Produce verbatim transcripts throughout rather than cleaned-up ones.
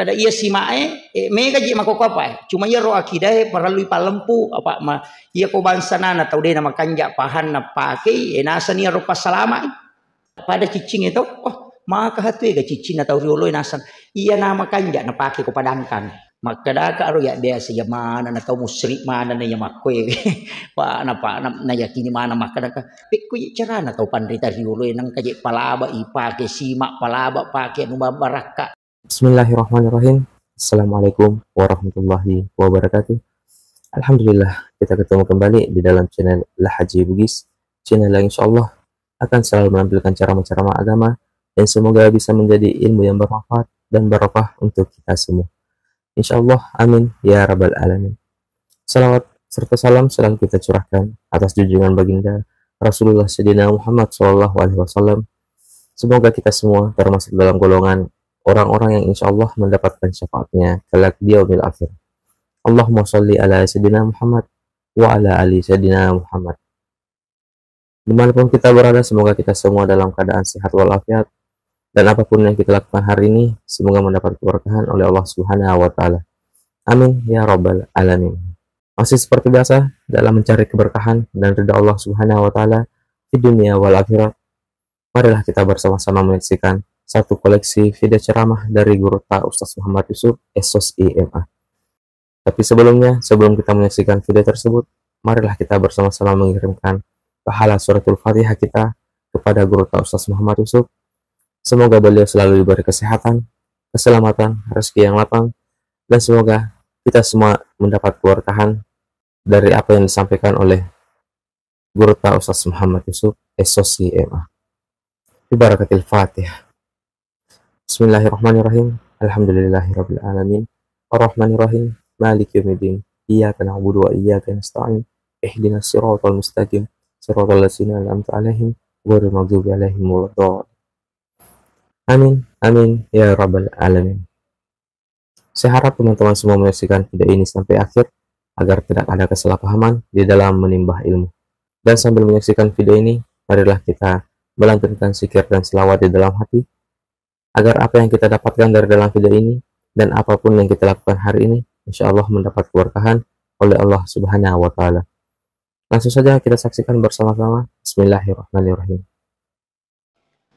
Kada iya simae, eh, mega ji makoko apa, eh. Cuma iya ro akidae parellu ipalempu, apa ma, iya ko bangsa nana tau dena makanja pahanna pakei, eh, nasani ro passalama, eh. Pada ciccingnge to, oh, maka hatu ega ciccinna tau rioloe nasang. Iya na makanja napake ko padangkang. Makkadaka ro ya biasa ya mana na tau musri mana na ya makkoe. Pa na pa na, na yakini mana makkadaka. Pekko ye carana tau panrita rioloe nangka je palaba ipake sima palaba pake anu barakka. Bismillahirrahmanirrahim. Assalamualaikum warahmatullahi wabarakatuh. Alhamdulillah, kita ketemu kembali di dalam channel Lahaji Bugis. Channel yang insya Allah akan selalu menampilkan ceramah-ceramah agama yang semoga bisa menjadi ilmu yang bermanfaat dan barokah untuk kita semua. Insya Allah, amin ya rabbal alamin. Salawat serta salam selalu kita curahkan atas junjungan baginda Rasulullah Sayyidina Muhammad sallallahu alaihi wasallam. Semoga kita semua termasuk dalam golongan orang-orang yang insya Allah mendapatkan syafaatnya kelak di yaumil akhir. Allahumma salli ala Sayyidina Muhammad wa ala ali Sayyidina Muhammad. Dimanapun kita berada, semoga kita semua dalam keadaan sehat walafiat. Dan apapun yang kita lakukan hari ini, semoga mendapat keberkahan oleh Allah Subhanahu wa Ta'ala. Amin ya Rabbal Alamin. Masih seperti biasa, dalam mencari keberkahan dan ridha Allah Subhanahu wa Ta'ala di dunia wal akhirat, marilah kita bersama-sama menyaksikan satu koleksi video ceramah dari Guru Ta Ustaz Muhammad Yusuf, S O S I M A. Tapi sebelumnya, sebelum kita menyaksikan video tersebut, marilah kita bersama-sama mengirimkan pahala suratul Fatihah kita kepada Guru Ta Ustaz Muhammad Yusuf. Semoga beliau selalu diberi kesehatan, keselamatan, rezeki yang lapang, dan semoga kita semua mendapat keberkahan dari apa yang disampaikan oleh Guru Ta Ustaz Muhammad Yusuf, S O S I M A. Bi barakatil Fatihah. Bismillahirrahmanirrahim. Alhamdulillahirabbil alamin. Arrahmanirrahim. Maliki yaumiddin. Iyyaka na'budu wa iyyaka nasta'in. Ihdinas siratal mustaqim. Siratal ladzina an'amta 'alaihim ghairil maghdubi 'alaihim waladdallin. Amin. Amin ya rabbal alamin. Saya harap teman-teman semua menyaksikan video ini sampai akhir agar tidak ada kesalahpahaman di dalam menimba ilmu. Dan sambil menyaksikan video ini, marilah kita melantunkan zikir dan selawat di dalam hati, agar apa yang kita dapatkan dari dalam video ini dan apapun yang kita lakukan hari ini, insya Allah mendapat keberkahan oleh Allah Subhanahu wa Ta'ala. Langsung saja kita saksikan bersama-sama. Bismillahirrahmanirrahim.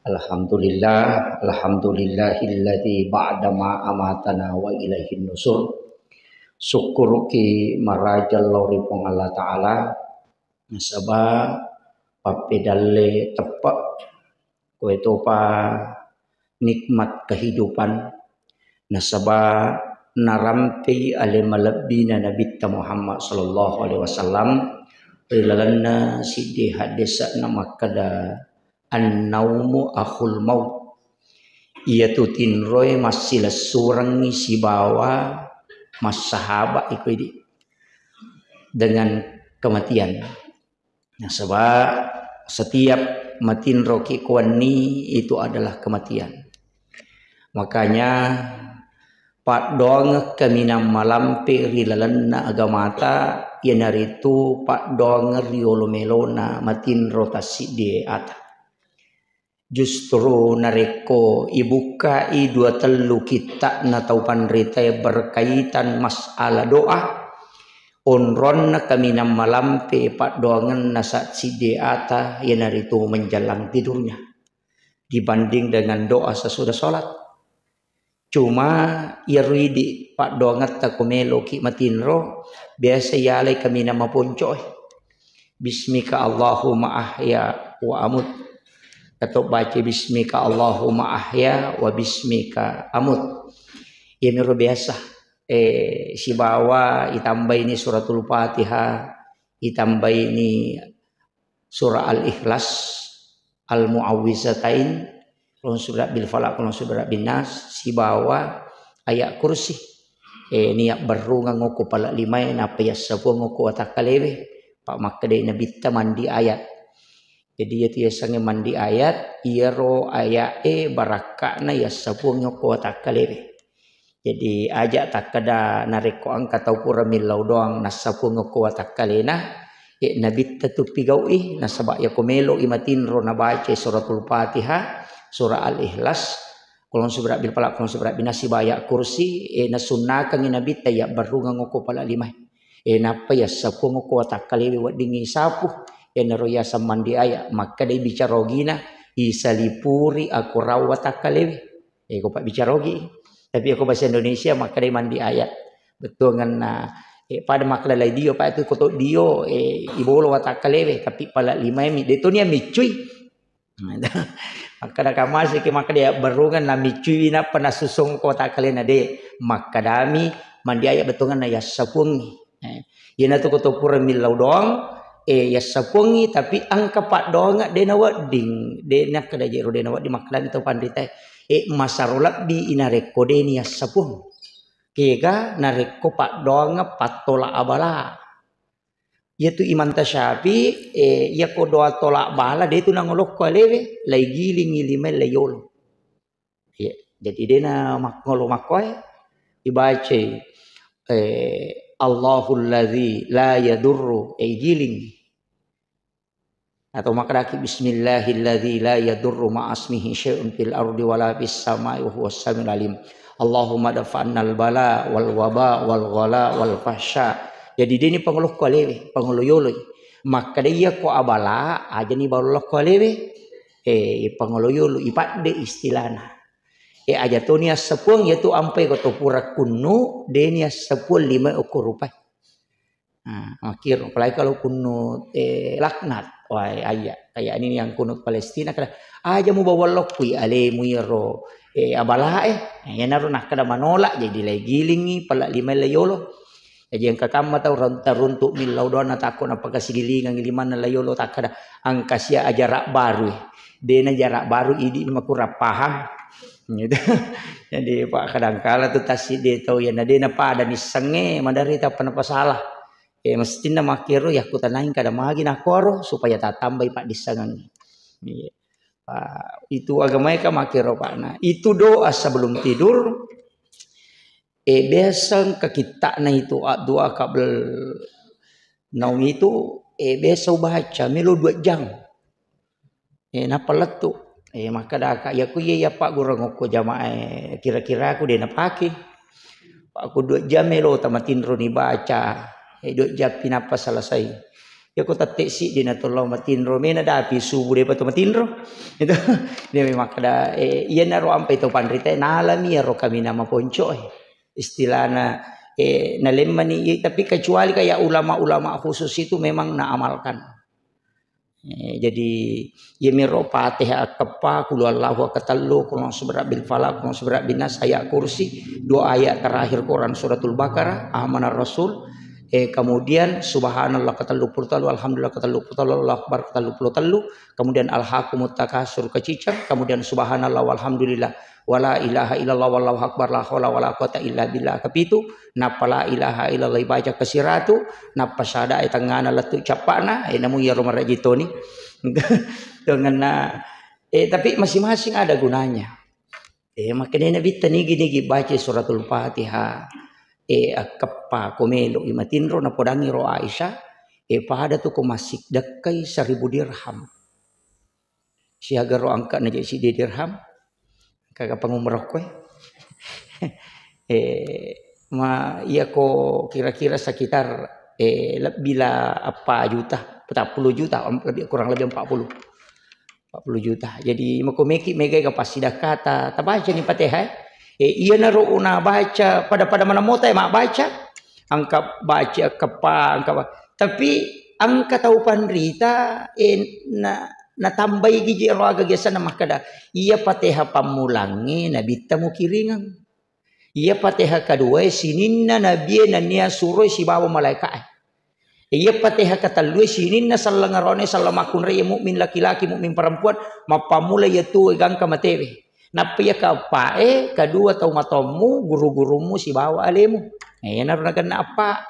Alhamdulillah, alhamdulillahilladzi ba'da ma amatana wa ilaihin nusur. Sukkuruki marajal lao ri Puang Allah Ta'ala, nasaba pappedalle teppe', koe topa nikmat kehidupan, nasaba narampei ale malebbina Nabitta Muhammad sallallahu alaihi wasallam ri lalenna siddi haddese'na makkeda, "An-naumu akhul maut." Iyatu tinroe massilessurengngi sibawa massahaba iko idi dengan kematian. Nasaba setiap matinroki kuwenni itu adalah kematian. Makanya paddoangeng kaminang malampe ri lalenna agamata, iyanaritu paddoangeng riolo melona matinro tassiddi ata. Justru narekko ibukkai dua tellu kitta'na tau panritae berkaitan masalah doa, onronna kaminang malampe paddoangenna sa-, siddi ata, iyanaritu menjelang tidurnya, dibanding dengan doa sesudah sholat. Cuma iyaro idi paddoangetta ko meloki matinro, biasa yalai kaminang maponcoe. Bismika Allahumma ahya wa amut. Atau baca bismika Allahumma ahya wa bismika amut. Iyamiro biasa. Eh, sibawa itambaini suratul Fatihah, itambaini surah Al-Ikhlas, Al-Mu'awwizatain, Qul a'udzu birabbil falaq, Qul a'udzu birabbin nas, sibawa ayat kursi. Eh, niat berrungeng okko pala limae, nappa yassapuang okko watakkalewe. Pa makkedai Nabitta mandi ayat. Jadi, iyatu yasengnge mandi ayat, iyaro ayat e barakka'na yassapuang okko watakkalewe. Jadi, aja takkeda narekko engka tau pura millau doang nassapuang okko watakkalena, eh, Nabitta tu pigau'i, nasaba iyako melo'i matinro nabaca suratul Fatihah, surah Al-Ikhlas, Qul a'udzu birabbil falaq, qul a'udzu birabbin nas, sibawa ayat kursi, e, nasunnakengngi Nabitta yabbarrungeng okko pala limae. E, nappa yassapuang okko watakkalewe weddingngi sapu, enaro yaseng mandi ayat, makkedai bicara ogina, isalipuri akorang watakkalewe. E, ko pabbicara ogi. Tapi ko bahasa Indonesia makkedai mandi ayat. Bettuangenna, e, pada makkelalai dio, pa itu koto dio, e, ibolo watakkalewe, tapi pala limae mi, detoni miccui. Makkeda kamase ke makkeda yabbarrungeng namiccui nappa nasusung ko takkalena de. Makkedami mandi ayat bettuangenna yassapuangngi. Eh, iyanatu ko to pura millau doang, eh, yassapuangngi tapi engka paddoangeng de nawedding, de nakkeda jero de nawedding makkedami to panritae. Eh, masaro lebbi inarekko de ni yassapuang. Kega narekko paddoangeng pattola abala. Iyatu Imam Tasyafi'i, eh, iyako doa tolak bala, de tu nangolokko alewe, laigilingi limae laiyolo. Iya, jadi dena makkolo makkoe, ibacai, eh, Allahul ladzi la yadurru, eh, igilingi. Atau makkedaki, "Bismillahilladzi la yadurru ma'asmihi syai'un fil ardi wala fis samai wa huwas samiul alim. Allahumma dafa'annal bala wal waba wal ghala wal fahsya." Jadi deni pangolokko alewe, pangolo yoloi. Makkeda iya ko abala, ajani balolokko alewe. Eh, pangolo yolo, ipadde istilana. Eh, aja toni assepuang, yatu ampai ko to pura kunnu, deni assepuang lima okko rupai. Nah, makkiro, apalagi kalau kunut, eh, laknat. Wah, ayya, kayak ini yang kunut Palestina, kada, "Aja mu bawa lokkui alemu iyaro, eh, abalae." Nah, iyanaro nakkeda manolak, jadi laigilingi, pala lima laiyolo. Jadi engka kamma tau ron-, taruntuk millau doanna takko napakasigilingangi limanna laiyolo takkeda, "Engka sia ajarak baru." Dena jarak baru idi makurang paham. Gitu. Jadi, Pak, kadangkala tu tassiddi tau iya, na dena pada nissengnge, maderri tappa napasalah. Eh, mestinna makkero yakkutanai kada magi nakkoro supaya tatambai paddissengengnge. Iya. Pak, itu agamae ka makkero, Pak. Nah, itu doa sebelum tidur. Eh, biasa engka kitta'na itu, ah, doa qabl naum itu, eh, biasa ubaca melo dua jam. Eh, nappa lettu. Eh, makkedaka, "Iya ku iya, iya paggureng okko jamaah, eh, kira-kira aku de napake." Pak, ku dua jam melo tamatinro ni baca. Eh, dua jam pi nappa selesai. Iya ku tette siddi na tollo matinro, mena dapi subuh depa to matinro. Itu dia memang kada, eh, iyanaro ampai to panrita, nalami iyaro kami nama ponco, eh. Istilahna, eh, nalemmani, eh, tapi kecuali kayak ulama-ulama khusus itu memang naamalkan. Eh, jadi, iyamiro Fatihah akkeppa, Qul huwallahu akkatellu, Qul a'udzu birabbil falaq, Qul a'udzu birabbin nas, ayat kursi, dua ayat terakhir Quran suratul Baqarah, Amanar Rasul, eh, kemudian Subhanallah ketellu puluh telu, Alhamdulillah ketellu puluh telu, Allahu Akbar ketellu puluh telu, kemudian Alhaakumut Takatsur keciceng, kemudian Subhanallah walhamdulillah, wala ilaha illallah wallahu akbar, la haula wala quwata illa billah kepitu, nappa la ilaha illallah ibaca kesiratu, nappa syahadae tengngana lettu cappa'na, eh, namu iyaro maraji toni. Tengenna, eh, tapi masing-masing ada gunanya. Eh, makanya Nabitta nigi-nigi baca suratul Fatihah. Eh, akkeppa ko melo i matinro napodangi ro Aisyah, eh, pada tu ko massidekkai seribu dirham. Siaga ro angka na jadi siddi dirham. Kaga pangumroh koe. Eh, ma, iya ko kira-kira sekitar, eh, lebih lah apa juta, empat puluh juta, em, lebih, kurang lebih empat puluh. Empat puluh juta. Jadi, mako meki mega ga passidakkata, tabaca ni Fatihah, eh. Eh, iyanaro una baca, pada-pada mana mota, eh, mabbaca. Angka baca, angka pa, angka ba-, tapi angka tau panrita, eh, na, natambai gije ro aga biasana makkeda, "Iya Fatihah pammulangnge nabitta mukiringeng. Iya Fatihah kaduae sininna nabie nennia suroi sibawa malaeka'e. Iya Fatihah katellue sininna selleng aroane, selleng makkunrai, iya mukmin laki-laki, mukmin perempuan, mappammula iya tuo gangka matewe. Nappa iya keeppa'e, kadua tau matommu, guru-gurummu sibawa alemu." Eh, iyanaro nagenna eppa.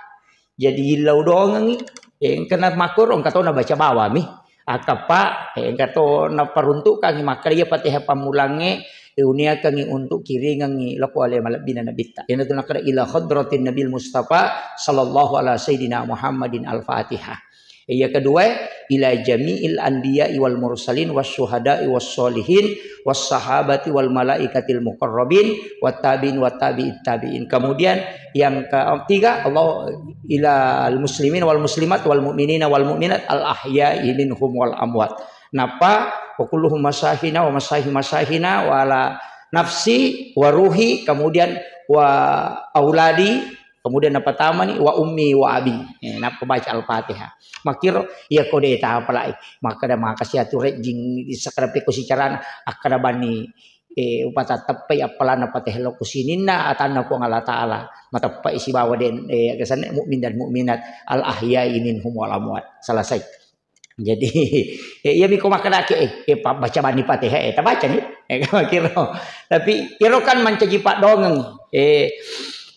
Jadi illau doangengngi, eh, engka na makkoro, engka to nabaca bawami. Akkeppa, eh, engka to naparuntukkangngi makkeda iya Fatihah pammulangnge, eh, uniakangngi untuk kiringengngi lako ale malebbina nabitta. Iyanatu nakkeda ila hadratin Nabil Mustafa sallallahu ala sayyidina Muhammadin al-Fatihah. Yang kedua, ila jami'il anbiya'i wal mursalin was syuhada'i was sholihin was sahabati wal malaikatil muqarrabin wat tabi'in wat tabi'it tabi'in. Kemudian yang ketiga, Allah ila al muslimin wal muslimat wal mu'minina wal mu'minat al ahya'i minhum wal amwat. Napa wa kulluhum masahina wa masahi masahina wa ala nafsi wa ruhi, kemudian wa auladi, kemudian napa tamani wa ummi wa abi. Eh, napa baca Al-Fatihah. Makkiro, iya ko de tapalai. Makkada makasi atu rejjing, sakkada pekko sicarana, akkada bani, eh, upatatteppai appalana patehelo ko sininna atanna Puang Allah Ta'ala. Mateppai sibawa den, eh, kesanna mukmin dan mukminat, al ahya'i minhum wal amwat. Selesai. Jadi, eh, iya miko makkadake, eh, eh, pa-, baca bani Fatihah, eh, tabaca ni. Eh, kiro. Tapi, iro kan mancaji padongeng. Eh,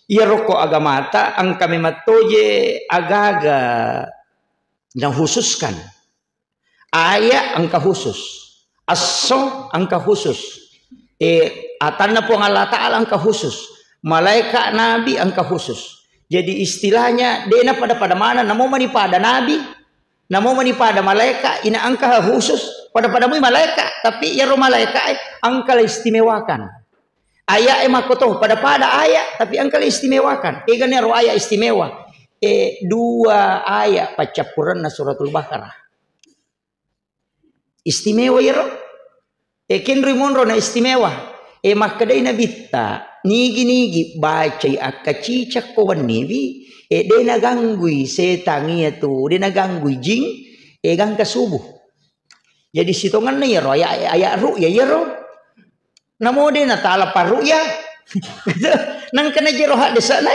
iya roko agamata, engka memang toje agaga nakhususkan. Ayat engka khusus. Asso engka khusus. Eh, atanna Puang Allah Ta'ala engka khusus. Malaika Nabi engka khusus. Jadi istilahnya, dena pada-pada mana, namo mani pada Nabi, namo mani pada malaika, ina engka khusus, pada-pada mui malaika, tapi iyaro malaika, eh, engka la istimewakan. Ayat e makkoto, pada-pada ayat, tapi engka la istimewakan. Egana ro ayat istimewa. Eh, dua ayat paccappurenna Suratul Baqarah. Istimewa iyaro. Eh, kenroi monro na istimewa. Eh, makkedai Nabitta, nigi-nigi bacai akkacicakko wenniwi, eh, de naganggui setang iyatu, de naganggui jing, eh, gangka subuh. Jadi sitongenna iyaro ayat, ayat ru'ya iyaro. Namo de natala parru'ya. Nangka najero haddesana.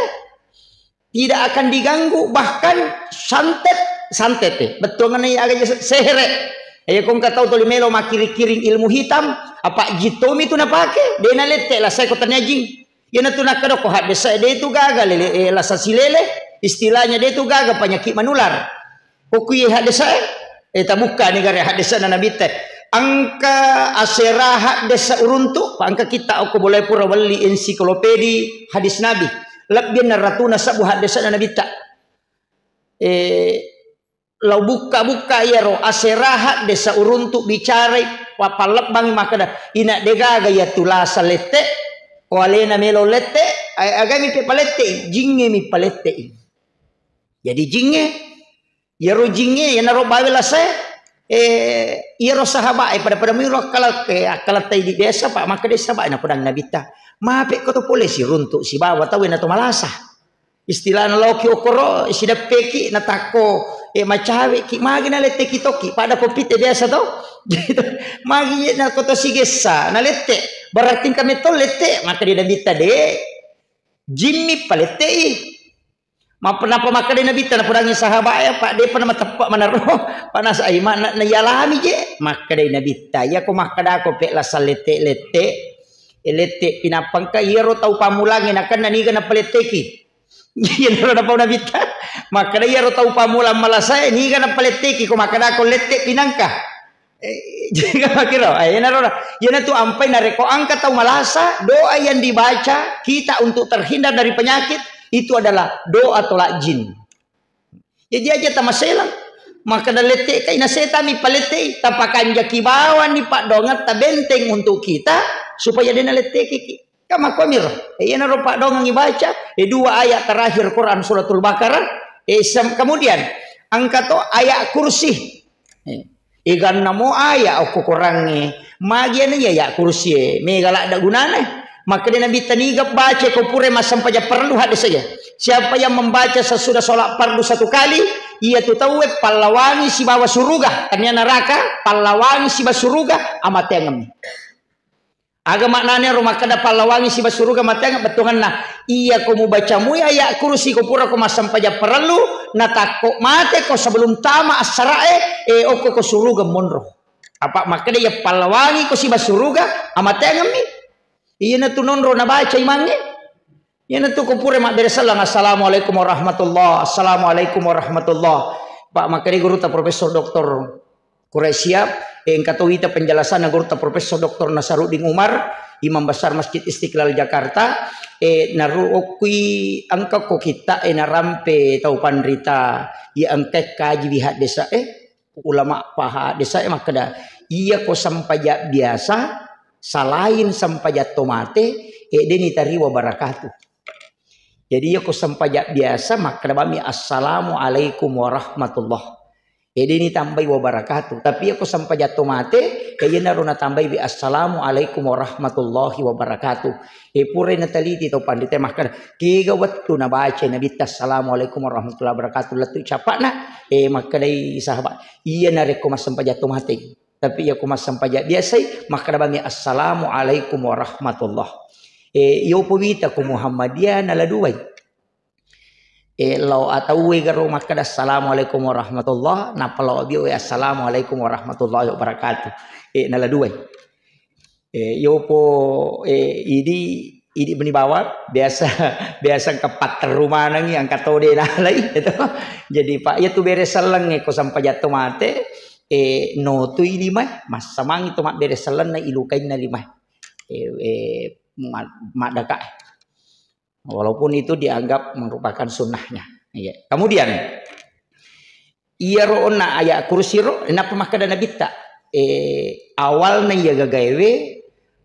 Tidak akan diganggu, bahkan santet, santet, eh. Bettuanna aga je se-, sehere. Ayo kong katau toli melo makkiring-kiring ilmu hitam, apa jitomi tu napake, de nalette la sai ko tania jing. Iyanatu nakkadoko haddesa, de tu gaga lele, eh, lasa silele, istilahnya de tu gaga penyakit menular. Ko kui haddesa, eh, tabukka ni gare haddesa na Nabitta. Engka asera haddesa uruntu, pa engka kitta okko boleh pura welli ensiklopedi hadis Nabi. Lebbi enam ratus na sebbu haddesa na Nabitta. Eh, lao bukka-bukka iyaro asera haddesa uruntu bicarai, wa-, pallebbangi makkeda, ina degaga iya tulasa lette, walena melo lette, a-, agami pe palette, jingnge mi palette. Jadi jingnge, iyaro jingnge, iyanaro bawe lasae, eh, iyaro sahabae, pada-pada miro akkala-, eh, akkalatta idi biasa, Pak, makkeda sahabae, napodangi Nabitta, mape ko to pole siruntu sibawa tau na to malasa. Istilahna laoki okoro, sideppeki, natakko, eh, macaweki, magi naletteki tokki, pada ko pitte biasa to. Magi na ko to sigessa, nalette, berarti engka metto lette, makkeda Nabitta de, jimmi palettei. Mappa-, nappa makkedai Nabitta, napodangi sahabae, Pak, depa namateppe manaro, panasa ai, ma-, na-, naialami je. Makkedai Nabitta, iyako makkedako pe lasa lette-lette, e, lette pinappa engka iyaro tau pammulangnge nakenna niga napaletteki. Iyanaro napau Nabitta. Makkeda iyaro tau pammulang malasae niga napaletteki ko makkedako lette pinangka. Eh, jadi kira, eh, iyanaro, iyanatu ampai narekko engka tau malasa, doa yang dibaca kita untuk terhindar dari penyakit itu adalah doa tolak jin. Jadi aja tamaselang. Makkeda lette kai na setami palettei, tapakanjaki bawani paddoangetta benteng untuk kita supaya dena lettekiki. Kan makkuamiro. Eh, iyanaro paddoangengngi baca, eh, dua ayat terakhir Quran Suratul Baqarah, eh, sem-, kemudian engka to ayat kursi. Eh, igannamo ayat okko Qurangnge, magi anu iya ayat kursi e, mega ladda gunana. Makkeda Nabitta niga baca ko pura massempajang parellu haddesa iya. Siapa yang membaca sesudah sholat fardu satu kali, iyatu tauwe pallawangi sibawa suruga, tania neraka, pallawangi sibawa suruga, amateangemmi. Aga maknana ro makkeda pallawangi siba suruga mateang bettuanna? Iya ko mubaca mui ayat kursi ko pura ko massempajang parellu, natakko mate ko sebelum tama assarae, eh, okko ko suruga monro. Apa makkeda iya pallawangi ko siba suruga, amateangemmi. Iyanatu nonro nabaca imangnge. Iyanatu ko pura mabbere sellang, "Assalamualaikum warahmatullah, assalamualaikum warahmatullah." Pak makkeda guruta Profesor Doktor Kura siap, eh, engka to wita penjelasanna gurutta Profesor Doktor Nasaruddin Umar, Imam Besar Masjid Istiqlal Jakarta, eh, naru okkui engka ko kitta, eh, narampe tau panrita, iya engka kaji wi haddesa, eh, ulama paha desa, eh, makkeda, iya ko sempajang biasa, selain sempajang to mate, eh, deni tariwa barakatuh. Jadi, iya ko sempajang biasa, makkeda bami, "Assalamualaikum warahmatullah." Eh, deni tambai wabarakatuh. Tapi iya ko sempajang to mate, eh, iyanaro natambai wi, "Assalamualaikum warahmatullahi wabarakatuh." Eh, purai nateliti tau panrita makkeda, kega wettu nabaca Nabitta, "Assalamualaikum warahmatullahi wabarakatuh," lettu cappa'na, eh, makkedai sahabat, iya narekko massempajang to mate. Tapi iya ko massempajang biasai, makkeda bami, "Assalamualaikum warahmatullah." Eh, iyo po wita ko Muhammadiyah nala duai. Eh, lao atauwe garo makkeda, "Assalamualaikum warahmatullah," nappa lao abio, eh, "Assalamualaikum warahmatullahi wabarakatuh." Eh, nala duai. Eh, yopo, eh, idi, idi meni bawang, biasa, biasa engka patteru manengi, engka tode nalai, gitu. Jadi, Pak, iya tu bere sellengnge, ko sempajang to mate, eh, notui limae, massamangi to mabbere sellenna ilukainna limae. Eh, eh, ma-, maddaka. Walaupun itu dianggap merupakan sunnahnya. Iya. Kemudian, iyaro onna ayat kursi ro, nappa makkeda Nabitta, eh, awalna iya gagaewe,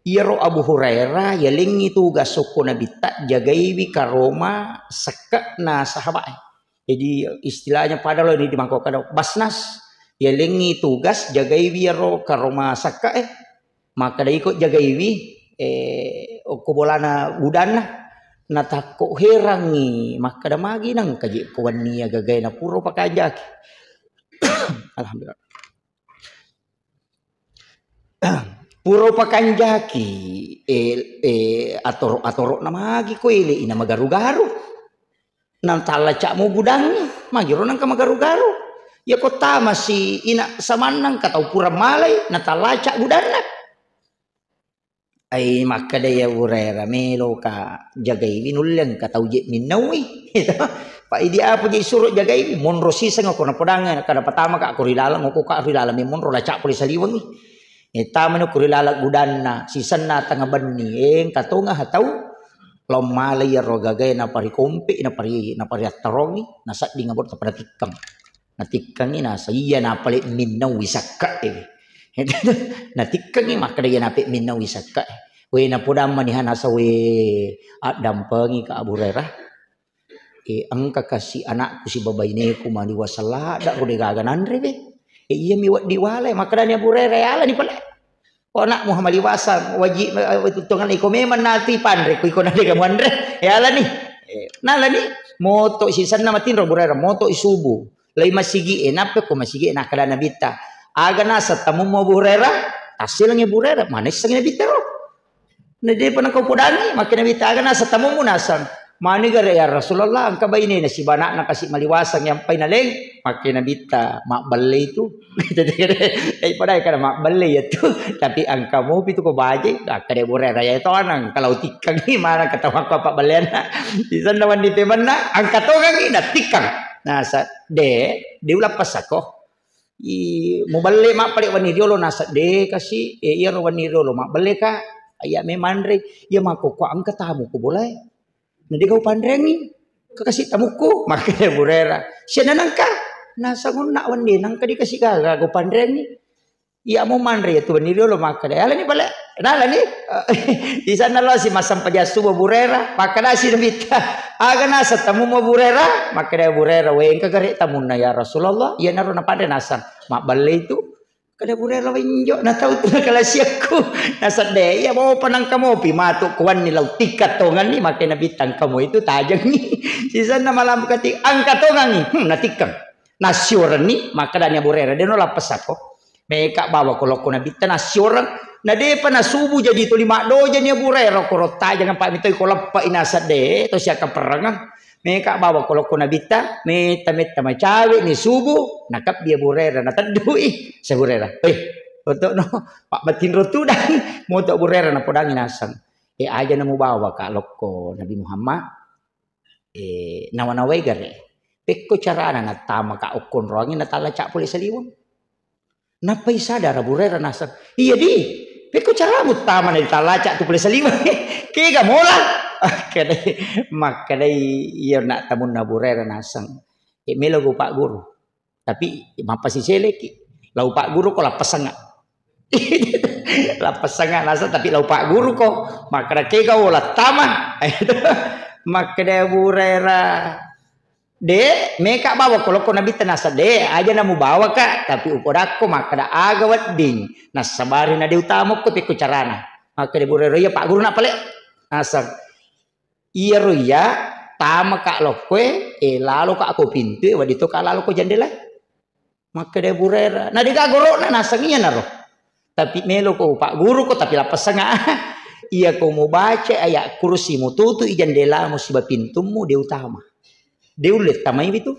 iyaro Abu Hurairah, yalengngi tugas sokko Nabitta, jagaiwi karoma sekke'na sahabat. Jadi, istilahnya pada lo ini di mangkok kada basnas, yalengngi tugas, jagaiwi iyaro karoma sekke'e, Makkeda iko jagaiwi, eh, okko bolana gudanna, natakko herangngi, makkeda magi nengka je ko wenni iya gagae na pura pakanjaki. Alhamdulillah. Pura pakanjaki, eh, eh, atoro-, atorokna magi ko ele ina magaru-garu. Natallaca'mu gudangngi, magiro nengka magaru-garu. Iya ko tamasi ina samanna engka tau pura malai, natallaca'mu gudanna. Ai makkeda iya Abu Hurairah, meloka jagaiwi nulle engka tau je minnaui. Pa idi apa je suro jagaiwi, monro siseng ko napodangngi, kada patamaka ko ri laleng, ko ka ri laleng monro laca pole saliwengi. Eh, tamani ko ri laleng gudanna, sisenna tengnga benni, eh, engka tonga tau. Lao malai iyaro gagae naparikompe, napari-, napariattarongi, nasedding abot pada tikkeng. Natikkengi nasa iya napale minnaui sekke'e. Natikkengi makkeda iya nape minnaui sekke'e. We napodang maniha nasa we addampengi ka Abu Hurairah. Eh, engka kasi anakku siba baineku maliwa selada ro degaga nanre we. Eh, iya mi weddi wale, makkedani Abu Hurairah, "Yalani pale." Ko anakmu maliwasang, waji, eh, tongenna iko memang natu ipanre, ko iko nadega muanre, yalani. Eh, nalani, moto sisenna matinro Abu Hurairah, moto i subuh. Lai masigi e, nappe ko masigi e, nakkeda Nabitta, "Aga naseng tamummu Abu Hurairah?" Tasselengi Abu Hurairah, mana issengi Nabitta ro. Na depa nakau podangi, makke Nabitta, "Aga naseng tamummu?" Naseng. Manigare ya Rasulullah, engka bainena siba anakna kasi maliwasang yang paina leng, makke Nabitta, "Mabbelle itu." Eh, padahal kada mabbelle ya tu, tapi engka mopi tu ko baje, makkeda Abu Hurairah ya to anang, kalau tikkangi mana ketawa ko apa belleanna. Di sana wandi pemenna, engka tongangi na tikkang. Nasa, de, diulappa sako. I, mubelle mappale wenni riolo, nasa de kasi, e, iyaro wenni riolo mabbelle ka, iya me manre, iya makkokko engka tamu ko bolae. Na de gau panreangngi, ka kasi tamukku, makkeda Abu Hurairah. Siana nangka, nasa onna wenni nangka di kasi gaga gau panreangngi. Iya mo manre ya tu wenni riolo makkeda, "Yalani pale." Nalani. Di sana lo si massempajang subuh Abu Hurairah, makkedasi Nabitta, "Aga naseng tamummu Abu Hurairah?" Makkeda Abu Hurairah, "We, engka gare tamunna ya Rasulullah." Iyanaro napanre naseng, "Mabbelle itu." Kada Abu Hurairah, "Wenjo na tau tu nakalasiakku." Naseng, "De, iya mopa nangka mopi matu kuanni lau tikkang tonganni." Makke Nabitta, "Engka mo itu tajengi." Sisenna malampu kati, "Engka tongangi." Hmm, natikkang. Nasiorenni, makkedani Abu Hurairah, "De no lappesako." Meka bawa ko lokko Nabitta nasioreng. Na depa nasubu jadi tuli maddojani Abu Hurairah, ko rottajeng apa mitoi ko leppa ina sedde to siakkaperrengeng. Meka bawa ko lokko Nabitta, metta-metta macawe ni subu, nakebbi Abu Hurairah, nateddui. Si Abu Hurairah, "Eh, oto no, Pak, matinro tudang." Moto Abu Hurairah napodangi naseng. "Eh, aja namubawa ka lokko Nabi Muhammad." Eh, nawa-nawai gare. Pekko carana nattama ka okkonroangi natalla ca pole saliweng. Nappai sadar Abu Hurairah naseng, "Iya di, pekko caramu tama na talaca tu pole saliweng." Kega mola? Makkedai, makkedai iya na tamunna Abu Hurairah naseng, "E, melo go Pak Guru. Tapi mappasiseleki. Lau Pak Guru ko lappesengnga." Lappesengnga naseng, tapi lau Pak Guru ko, makkeda kega wola tama. Makkeda Abu Hurairah, "De, meka bawa ko lokko Nabitta naseng, de, aja namu bawa ka, tapi upodakko makkeda aga wedding, nassabari na de utama ko pekko carana." Makkeda Abu Hurairah, "Iya Pak Guru na pale." Naseng, "Iyaro iya, tama ka lokkoe, e, lalo ka ko pintue, wedding to ka lalo ko jandela." Makkeda Abu Hurairah, "Na dega goro'na?" Naseng, "Iyanaro. Tapi melo ko Pak Guru ko, tapi lappesengnga." "Iya ko mubaca ayat kursi, mututu i jandelamu siba pintummu, de utama. De ulle tamai itu.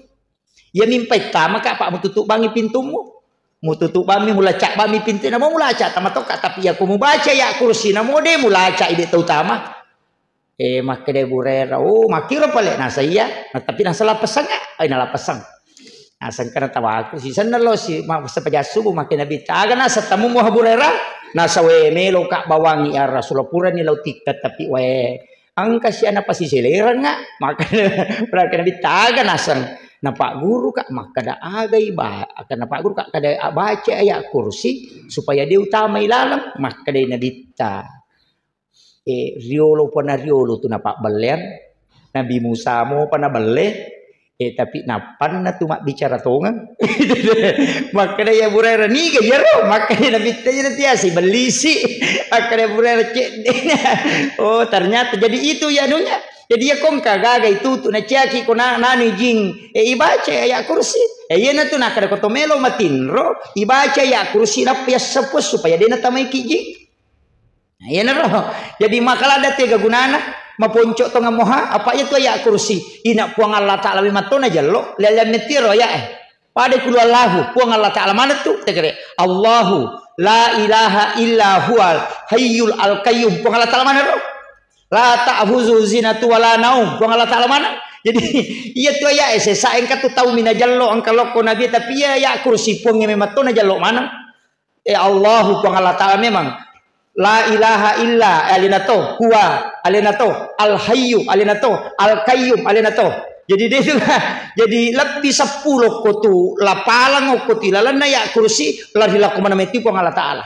Iya mimpai tama ka, Pak, mututu bangi pintummu. Mututu bammi, mulaca bammi pintu, namo mulaca tama tokka, tapi iya ko mubaca ayat kursi, namo de mulaca i de tau tama." Eh, makkeda Abu Hurairah, "Oh, makkiro pale?" Naseng, "Iya." Nah, tapi naseng lappesengnga, eh, nalappeseng. Naseng kana tawaku, sisenna lo si, ma-, sepaja subuh makkeda Nabitta, "Aga naseng tamu mu Abu Hurairah?" Naseng, "We, melo ka bawangi ya Rasulullah, purani lau tikka, tapi we, engka si ana pasiselerengnga." Makkeda, makkeda Nabitta, "Aga naseng?" "Napagguru ka." Makkeda, "Aga iba-, aga napagguru ka, kada baca ayat kursi supaya de utama ilaleng." Makkeda Nabitta, eh, riolo pa na riolo tu napabbelleang. Nabi Musa mopa nabelle, eh, tapi nappanna tu mabbicara tongeng. Makkeda ya Abu Hurairah, "Niga iyaro?" Makkeda Nabitta, "Iya tiasi bellisi." Makkeda Abu Hurairah, "Cedde'na." Oh, ternyata jadi itu ya anunya. Jadi ya kongka gaga itu tu naciaki ko na-, nanu jing, eh, ibaca ayat kursi. Eh, iya natu nakkeda ko to melo matinro, ibaca ayat kursi nappa yasseppo supaya de natamaiki jing. Nah, iyanaro. Jadi, makaladda tega gunana, maponco tongeng moha, apa iya tu ayat kursi. Ina Puang Allah Ta'ala memang to najello, lele metiro ayat, eh. Pada kulu Allahu, Puang Allah Ta'ala mana tu? Tegere, "Allahu la ilaha illa huwal hayyul al qayyum." Puang Allah Ta'ala mana ro? "La ta'khuzuhu sinatun wa la naum." Puang Allah Ta'ala mana? Jadi, iya tu ayat, eh, sesa engka tu tau mina jello, engka lokko Nabi, tapi iya ayat kursi Puang memang to najello mana? Eh, Allahu Puang Allah Ta'ala memang. La ilaha illa, eh, alena to, huwa, alena to, al hayyu, alena to, al qayyum, alena to. Jadi dia itu, jadi lebbi seppulo ko tu lapalang ko tu lalenna ayat kursi, lari lakko mana meti Puang Allah Ta'ala.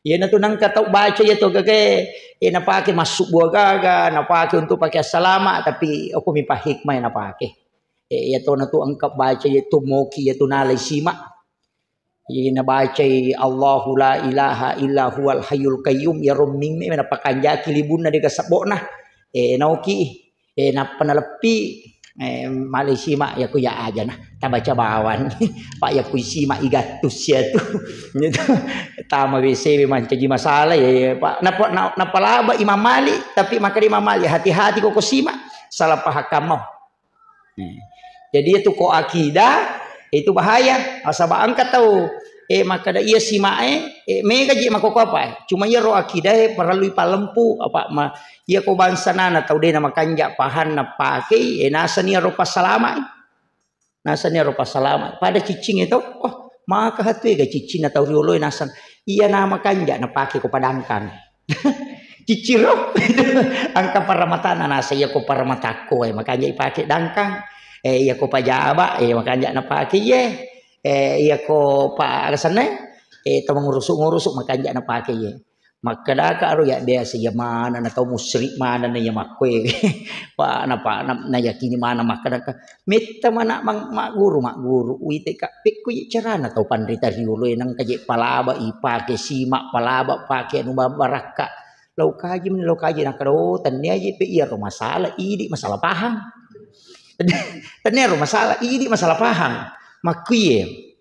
Iyana tu nangka tau baca iya to gage, eh, napake massubbu gaga, napake untuk pake assalama, tapi okko mi pa hikmah napake. Eh, iya to na tu engka baca iya tu moki iya tu nalai sima. Iya nabacai Allahu la ilaha illa huwal hayyul qayyum, iyaro mimmi napakanjaki libunna dega sebbo'na. Eh, naoki, eh, nappa naleppi, eh, malai sima, iya ku iya aja na, tabaca bawang. Pak, iya ku sima igattus iya tu. Iya tu. Tama W C mancaji masalah, ya, ya, Pak. Napa, na-, napalaba Imam Malik, tapi makkeda Imam Malik, "Hati-hati ko, ko sima, salah paham kamu." Hmm. Jadi itu ko akidah, itu bahaya. Nasaba engka tau, eh, makkeda iya simae, eh, mega ji makkokko apa, eh. Cuma iya ro akidah, eh, parellu ipalempu, apa ma-, iya ko bangsa nana tau dena makanja pahanna pakei, eh, nasani ro passalama, eh. Nasani ro passalama. Pada ciccingnge to, oh, maka hatu ega ciccinna tau rioloe nasang. Iya na makanja napake ko padangkang. Cicciro. Engka paramatana nasa iya ko paramatakko, eh, makanja ipake dangkang. Eh, iya ko pajaba, eh, makanja napake iye. Eh, iya ko pa-, asenna, eh, to mangurusu-ngurusu makanja napake iye. Makkedaka ro ya biasa iya maneng na tau musyrik maneng na iya makkoe. Pa, napa, na, nayakini maneng makkedaka. Metta mana mang-, magguru, magguru. Uwiteka, pekko je carana tau panrita rioloe nengka je palaba ipake sima, palaba pake anu ba-, barakka. Lau kaji meni, lau kaji nakkeda, oh, tennia je pe iyaro masalah, idi masalah pahang. Tennia ro masalah, idi masalah pahang. Makkuye,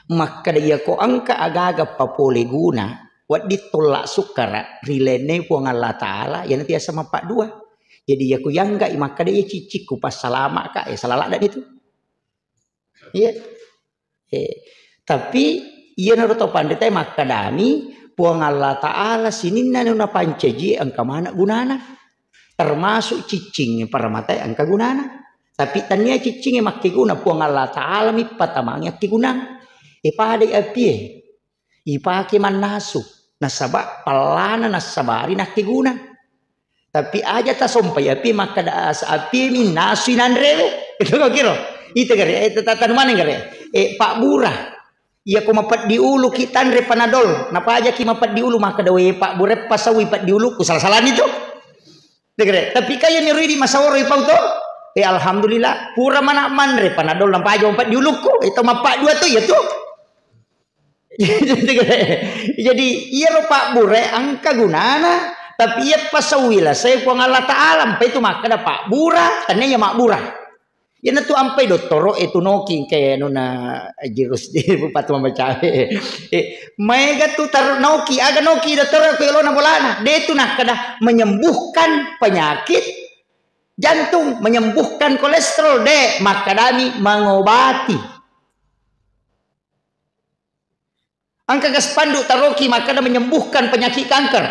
makkeda iya ko engka agaga papole guna, wedding tolla sukkara ri lainna Puang Allah Ta'ala, iyana tiasa mappaddua. Jadi iya ku yangga i makkeda iya ciccikku passalamaka, eh, salah ladda itu. Iya. Eh, tapi iyanaro to panritae makkedami, Puang Allah Ta'ala sininna nu napancaji engka maneng gunana. Termasuk ciccing paramatae engka gunana. Tapi tania ciccingnge makkeguna, Puang Allah Ta'ala mi patamangi akkegunang. Eh, padai apie. ipake mannasu. Nasaba pallana nassabari nakkeguna. Tapi aja tasompai api makkeda asa api minnasu inanrewe. Itu kau kiro. Itu gare, eh, tata-, tanu maneng gare. Eh, Pak Bura. Iya ko mapeddi ulu ki tanre panadol. Napajaki mapeddi ulu makkeda we Pak Bura pasaui peddi uluku. Salah-salah itu. Degre. Tapi kaya ni ridi masaworo ipau to. Eh, alhamdulillah. Pura mana manre panadol napaja mapeddi uluku. Itu mappa dua tu ya tu. Jadi, iyaro pabbura engka gunana, tapi iya pasaui lasai Puang Allah Ta'ala, mpa itu makkeda pabbura, tania iya mabbura. Iyanatu ampai dottoro e tu noki engka anuna jurus di bupati mamacawe. Eh, maega tu tar-, noki, aga noki dottoro ko yolona bolana. De tu nakkeda menyembuhkan penyakit jantung, menyembuhkan kolesterol, de, makkedami mengobati. Engka ga spanduk taroki makkeda menyembuhkan penyakit kanker?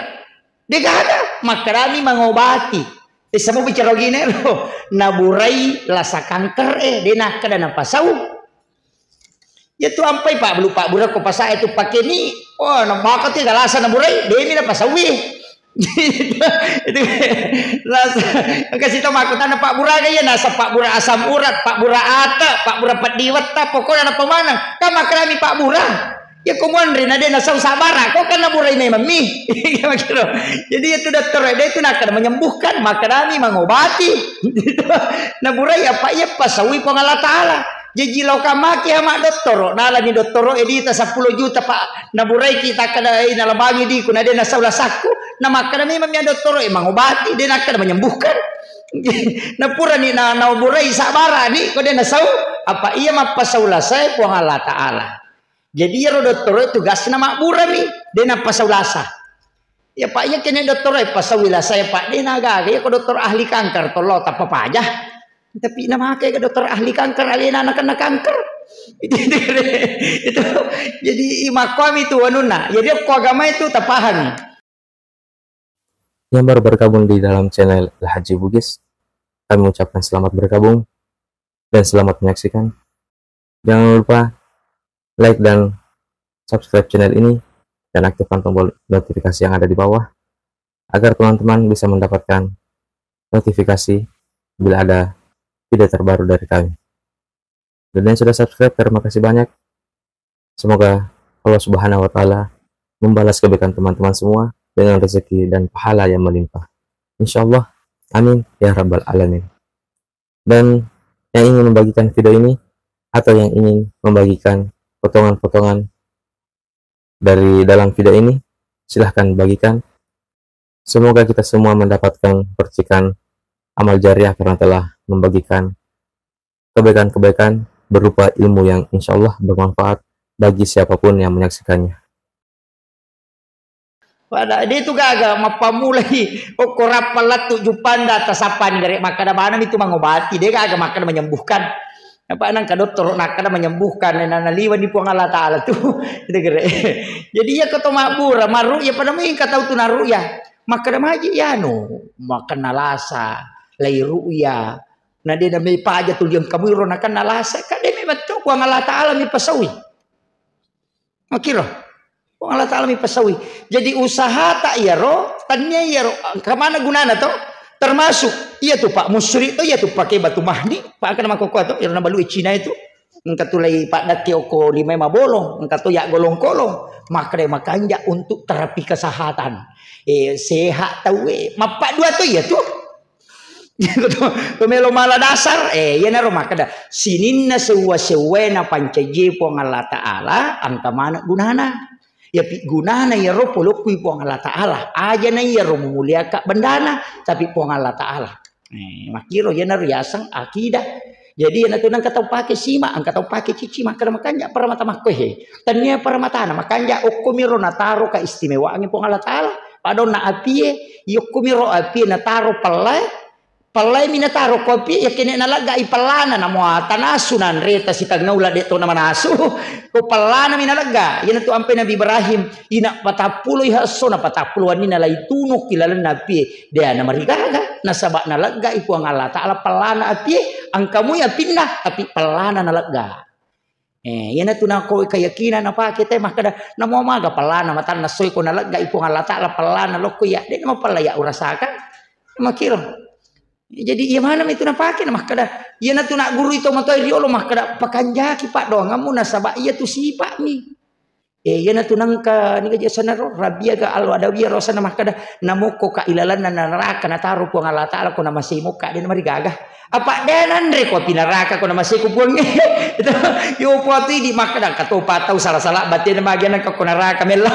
De gaga, makkedami mengobati. Eh, semua bicara gini lo, naburai lasa kanker, eh, de nakkeda napasau. Ya tu ampai Pak, belu Pak Bura ko pasa itu pakai ni, wah, namaka tu galasa naburai, de mi napasaui. Itu rasa, engka sito makkutana Pak Bura ga iya, nasa Pak Bura asam urat, Pak Bura ata, Pak Bura peddi wetta, pokokna napa maneng. Kan makkedami Pak Bura. Ya ko muanre na de nasau sabara, ko kan naburai memang mi. Jadi itu dokter de itu nakkeda menyembuhkan, makkedami mengobati. Naburai apa iya pasaui Puang Allah Ta'ala. Jaji laoka maki ama dottoro, nalani dottoro edita seppulo juta, Pak. Naburaiki takkeda, eh, nalabangi diku, na de nasau lasakku. Namakkeda memang mia dottoro, eh, mengobati, de nakkeda menyembuhkan. Napurani na, naburai sabbarani, ko de nasau, apa iya mappasau lasai Puang Allah Ta'ala. Jadi iyaro dottoro tugasna mabburami, de nappasau lasa. Ya, Pak, iya kene dottoro e pasaui lasai, Pak, de nagaga, iya ko dokter ahli kanker, tollo tappa paja. Tapi namake ke dokter ahli kanker, alena anak kena kanker. Itu, itu, jadi makkuami tu anunna. Jadi ko agama itu tapahami. Yang baru bergabung di dalam channel Al Haji Bugis, kami ucapkan selamat bergabung dan selamat menyaksikan. Jangan lupa like dan subscribe channel ini dan aktifkan tombol notifikasi yang ada di bawah agar teman-teman bisa mendapatkan notifikasi bila ada video terbaru dari kami. Dan yang sudah subscribe, terima kasih banyak. Semoga Allah Subhanahu wa Ta'ala membalas kebaikan teman-teman semua dengan rezeki dan pahala yang melimpah. Insya Allah. Amin ya Rabbal Alamin. Dan yang ingin membagikan video ini atau yang ingin membagikan potongan-potongan dari dalam video ini, silahkan bagikan. Semoga kita semua mendapatkan percikan amal jariah karena telah membagikan kebaikan-kebaikan berupa ilmu yang insya Allah bermanfaat bagi siapapun yang menyaksikannya. Pada de tu gaga mappammulai okko rappang lattu juppanda tasappani gare makkeda maneng itu mengobati, de gaga makkeda menyembuhkan. Apa nangka dottoro nakkeda menyembuhkan, na naliwani Puang Allah Ta'ala tu. Itu gare. Jadi iya ko to mabbura, marru'ya pada mui engka tau tu narru'ya. Makkeda maji ya anu, makkeda lasa, lai ru'ya. Na de na me paja tu liang kamu ro nakkeda lasa, ka de me metto Puang Allah Ta'ala mi pasaui. Makkiro. Puang Allah Ta'ala mi pasaui. Jadi usaha ta iyaro, tania iyaro, engka mana gunana to? Termasuk iya tu Pak Musri to, iya tu pakai batu mahni, Pak, kana makkokkoe to, iyaro nabalui Cina itu. Engka tu lai paddakke okko lima mabolong, engka to ya golong-kolong. Makkeda makanja untuk terapi kesehatan. Eh, sehat tau, eh. Mappa dua to iya tu. Ko melo mala dasar, eh, iyanaro makkeda, sininna sewwa-sewwae napancajie Puang Allah Ta'ala, engka maneng gunana. Yapi gunana iyaro polokkui Puang Allah Ta'ala, ajana iyaro mumuliaka bendana, tapi Puang Allah Ta'ala. Eh, makkiro iyanaro riaseng akidah. Jadi iyanatu engka tau pake sima, engka tau pake cici, makkeda makanja paramata makkoe. Tania paramatana, makanja okkomiro nataro keistimewaangnge Puang Allah Ta'ala. Padonna apie, yokkomiro apie nataro pellae, pellae mi nataro ko apie, yakene naleggai pellana, namo tanasu nanreta sitengnga ula de to namanasu. Ko pellana mi nalegga, iyanatu ampe Nabi Ibrahim, ina patappulo iha esso na patappulo wenni nalai tunukki lalenna apie, de namarigaga, nasaba naleggai Puang Allah Ta'ala pellana apie, engka mui apinna, tapi pellana nalegga. Eh, iyanatu nako keyakinan napake te makkeda, namo maga pallana matanna soi ko naleggai Puang Allah Taala pallana lokko iya, de' namapalla iya urasakang. Makkiro. Jadi iya maneng itu napake na makkeda, iyanatu na guru itu matoi riolo makkeda, pakanjaki paddoangammu nasaba iyatu sipa'mi. Eh, iyanatu nangka niga je sanaro, Rabiaga Al-Adawiyah rosana makkeda, namokko ka ilalanna naraka nataro Puang Allah Taala ko namasei mokka de' namarigaga. Apa de' nanre ko api naraka ko namasei ko Puang. Itu, yo puatu idi makkeda, katopa tau sala-sala batena magiana ko naraka mello.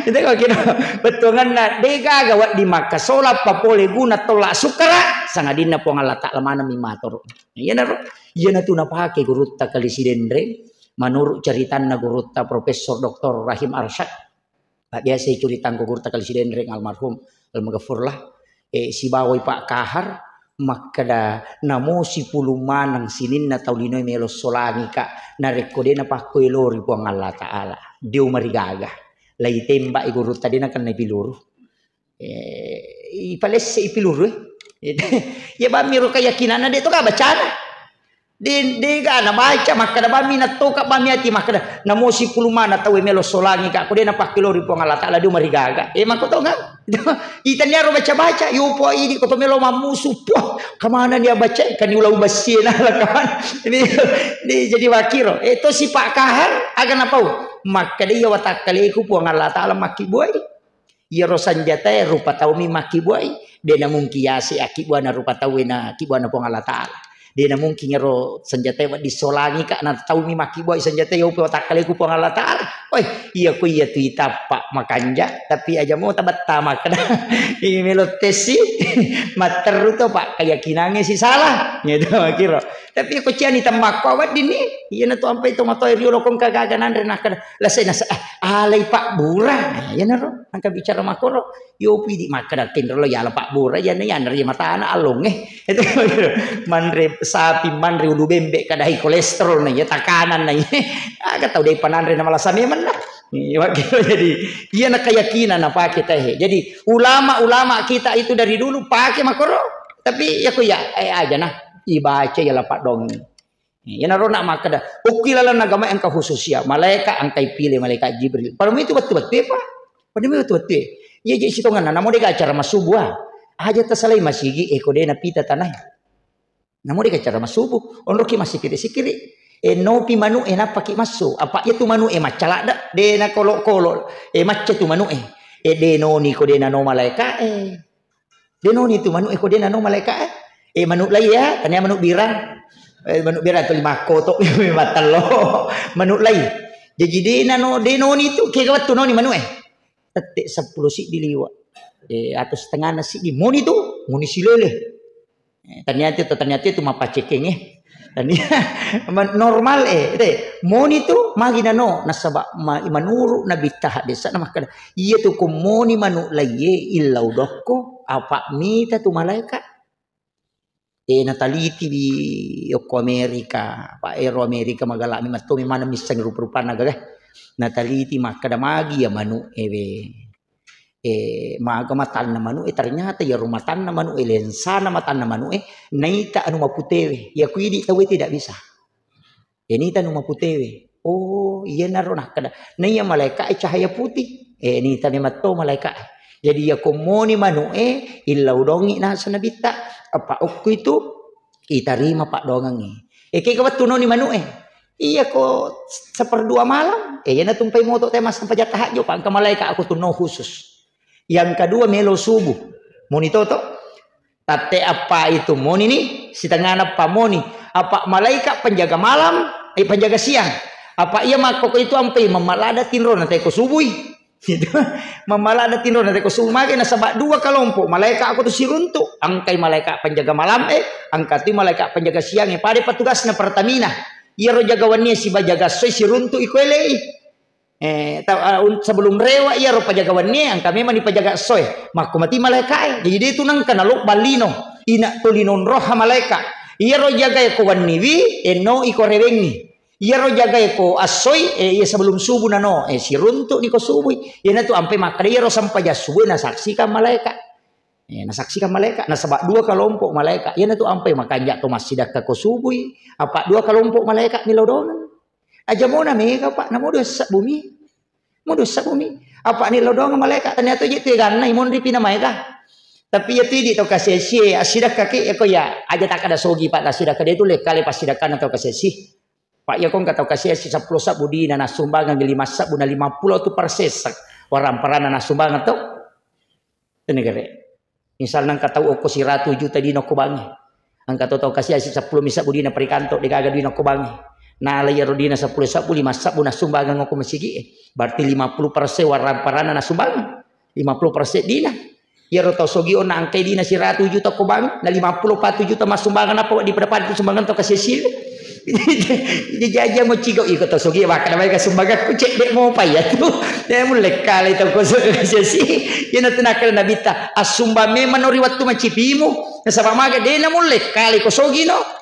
Itu ko kira bettuanganna de' gaga wedding makkasola papole guna tola sukkara, sangadinna Puang Allah Taala maneng mi matoro. Iyanaro, iyanatu napake gurutta Kali Sidenreng, menurut ceritanna gurutta Profesor Doktor Rahim Arsyad. Biasa curitangku gurutta Kali Sidenreng almarhum, almaghfurlah, eh, sibawai Pak Kahar, makkeda namo sipulung maneng sininna tau linoe melo solangi ka, narekko de' napakko elori Puang Allah Taala, de' umarigaga. Lai tembak i gurutta de' nakenna piluru. Eh, ipalesse i piluru, eh. Ya bammi ro keyakinanna de' to ka bacana. De', de' ga nabaca, makkeda bammi nattoka bammi ati makkeda, namo sipulung maneng tau melo solangi ka, ko de' napakkelori Puang Allah Taala, de' umarigaga. Eh, makko to kan? Itaniaro baca-baca, yo po idi ko to melo mammusu, poh, kemana dia baca, kan ulau bassie na, lah, kemana? Ini, ini jadi wakiro. Eh, to si Pak Kahar, aga napau? Makkeda iya watakkaleku Puang Allah Taala makkibuai. Iyaro sanjatae rupa taumi makkibuai, de' namungkin yase akkibuana rupa tauwe na akkibuana Puang Allah Taala. De' namungkin iyaro sanjatae wedding solangi ka na taumi makkibuai sanjatae, yope watakkaleku Puang Allah Taala. Oi, iya ko iya tu itappa makanja, tapi aja mo tabetta makkeda. Ini melo tesi, matteru to Pak, keyakinangnge si salah. Gitu, kira. Tapi ko ciani temmakko wedding ni, iyanatu ampai to matoa riolo ko engka gaga nanre nakkeda, lasai nasa, ah, alai pabbura. Nah, iyanaro, engka bicara makkoro, yopi di makkeda kenro lo yala pabbura, iyana, iyana ri matana allongnge. Itu manre sapi, manre ulu bembe, kadai kolesterol na iya, tekanan na iya. Aga tau dei pananre na malasa memang na. Iya, jadi iyana keyakinan napake teh. Jadi ulama-ulama kita itu dari dulu pake makkoro. Tapi ya ko ya, eh, aja nah, ibaca ya lapak dongeng. Iyanaro na makkeda, okki lalenna agama engka khususia, malaika engka ipile, malaikat Jibril. Pada itu betul-betul, Pak. Pada itu betul-betul. Iya, jadi sitonganna, namo dega acara masubu, ah. Aja tasalai masigi, eh, ko de napita tanai. Namo dega acara masubu, onroki masikiri-sikiri. Eh, nopi manu, eh, napaki masu. Apa iya tu manu, eh, macca ladda, de na kolo-kolo, eh, macca tu manu, eh. Eh, de noni ko de nano malaika, eh. De noni tu manu e ko de nano malaika e. Eh, manu lai ya, tania manu birang. Eh, manu birang tu lima koto, matallo. Manu lai. Jadi de nano, de noni tu, kega wettu noni manu e. Tette seppulo siddi liwa. Eh, atau setengah nasi di moni tu, moni silele. Eh, tania tu, tania tu mapacekeng e. Tania, ma-, normal e, te. Moni tu, magi nano, nasaba ma-, manuru nabitta hadisna makkeda, iya tu ko moni manu lai e, illau dokko, apa mita tu malaika. Eh, nataliti di okko Amerika, Pak, ero Amerika magalami mattomi maneng misseng rupa-rupanna gaga. Nataliti makkeda magi ya manu e we. Eh, maga matanna manu e, ternyata ya matanna manu e, lensana matanna manu e, naita anu maputewe. Ya kuidi tawe tidak bisa. Eh, nita nu maputewe. Oh, iyanaro nakkeda. Naiya malaika e cahaya putih. Eh, nita memang to malaika e. Jadi iya ko moni manu e, illau dongi nasa nabitta. Apa okku itu itarima paddoangengnge. Eh, kega wettu noni manu e. Iya ko seperdua malam. Eh, iyana tumpai moto te massempajang tahajud, pangka malaika aku tu no khusus. Yang kedua melo subuh. Moni toto. Tatte appa itu moni ni, sitengana pa moni. Apa malaika penjaga malam, eh, penjaga siang. Apa iya makkoko itu ampai mamalada tinro na teko subui. Gitu. Mamalada tinro na teko subui. Mage nasaba dua kelompok. Malaika aku tu siruntu. Angkai malaika penjaga malam, eh, angka tu malaika penjaga siang, eh, pada petugasna Pertamina. Iyaro jaga wenni siba jaga soi siruntu iko elei. Eh, ta-, ah, un-, sebelum rewa iyaro pajaga wennie, engka memang dipajaga essoe. Makko mati malaikae. Jadi, de tu nengka nalobba lino. Ina to lino onroha malaika. Iyaro jagae ko wenniwi, eh, no iko rewengi. Iyaro jagae ko assoi, eh, iya sebelum subuh nano, eh, siruntu ni ko subui. Iyana tu ampe makkeda iyaro sempajang subui nasaksikan malaika. Eh, nasaksikan malaika. Nasaba dua kelompok malaika. Iyana tu ampe makanja to massidakka ko subui. Apa dua kelompok malaika milodongan. Aja mona mega, Pak, namo dosa bumi. Mo dosa bumi. Apa ni lodong malaika, ternyata je tu ganna imonri pina maega. Tapi ya tu idi tau kasi-asi, asidakka ke, ya ko ya, aja tak ada sogi, Pak, tak sidakka dia tu lekale pas sidakka na tau kasi-asi. Pak, iya ko engka tau kasi-asi seppulo sabbu dina, nassumbangeng lima sabbu na lima puluh tu persen warang-parana nassumbangeng to. Tenegere. Misalna engka tau okko siratu juta dina okko bangi. Engka to tau kasi-asi seppulo mi sabbu dina perikanto, degaga dina okko bangi. Nala iyaro dina seppulo sabbu, lima sabbu nassumbangeng okko masigi e. Berarti lima puluh persen warang-parana nassumbangeng. Lima puluh persen dina. Iyaro tau sogi onna angkai dina siratu juta ko bank, na lima puluh patu juta massumbangeng apa di pada-pada sumbangan tau kasi-asi. Jadi aja mo cigo iko tau sogi maka namai ka sumbangan ku cedde mopa iya tu. Ya mulle kale tau ko sogi kasi-asi. Iyana tu nakkeda Nabitta, assumbang memang no ri wettu macipimu. Nasaba maga de na mulle kale ko sogi no.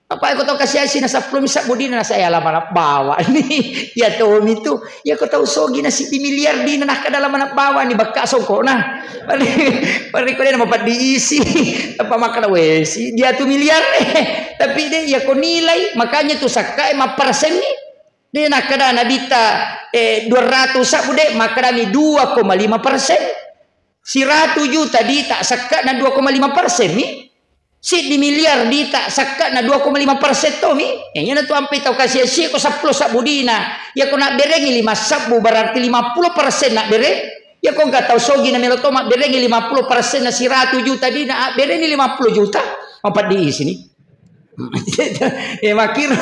Apa ko tau kasi-asi na seppulo mi sabbu dina na saya lama na bawa ni. Ya tomi tu. Ya ko tau sogi na siddi miliar dina na kada lama na bawa ni bakka songkona. Pari pari ko dena mapeddi isi. Apa makkada wesi dia tu miliar. Tapi de ya ko nilai makanya tu sakka e mappersen ni. De nakkada Nabitta, eh, dua ratus sabbu de, makkadami dua koma lima persen. Siratu juta dita sakka na dua koma lima persen mi. Siddi miliar dita sakka na dua koma lima persen to mi. Eh, iyana tu ampe tau kasi-asi ko seppulo sabbu dina. Ya ko nabberengi lima sabbu berarti lima puluh persen nabbere. Ya ko engka tau sogi na melo to mabberengi lima puluh persen na siratu juta dina, abbereni lima puluh juta. Mapeddi isi ni. Eh, makkiro.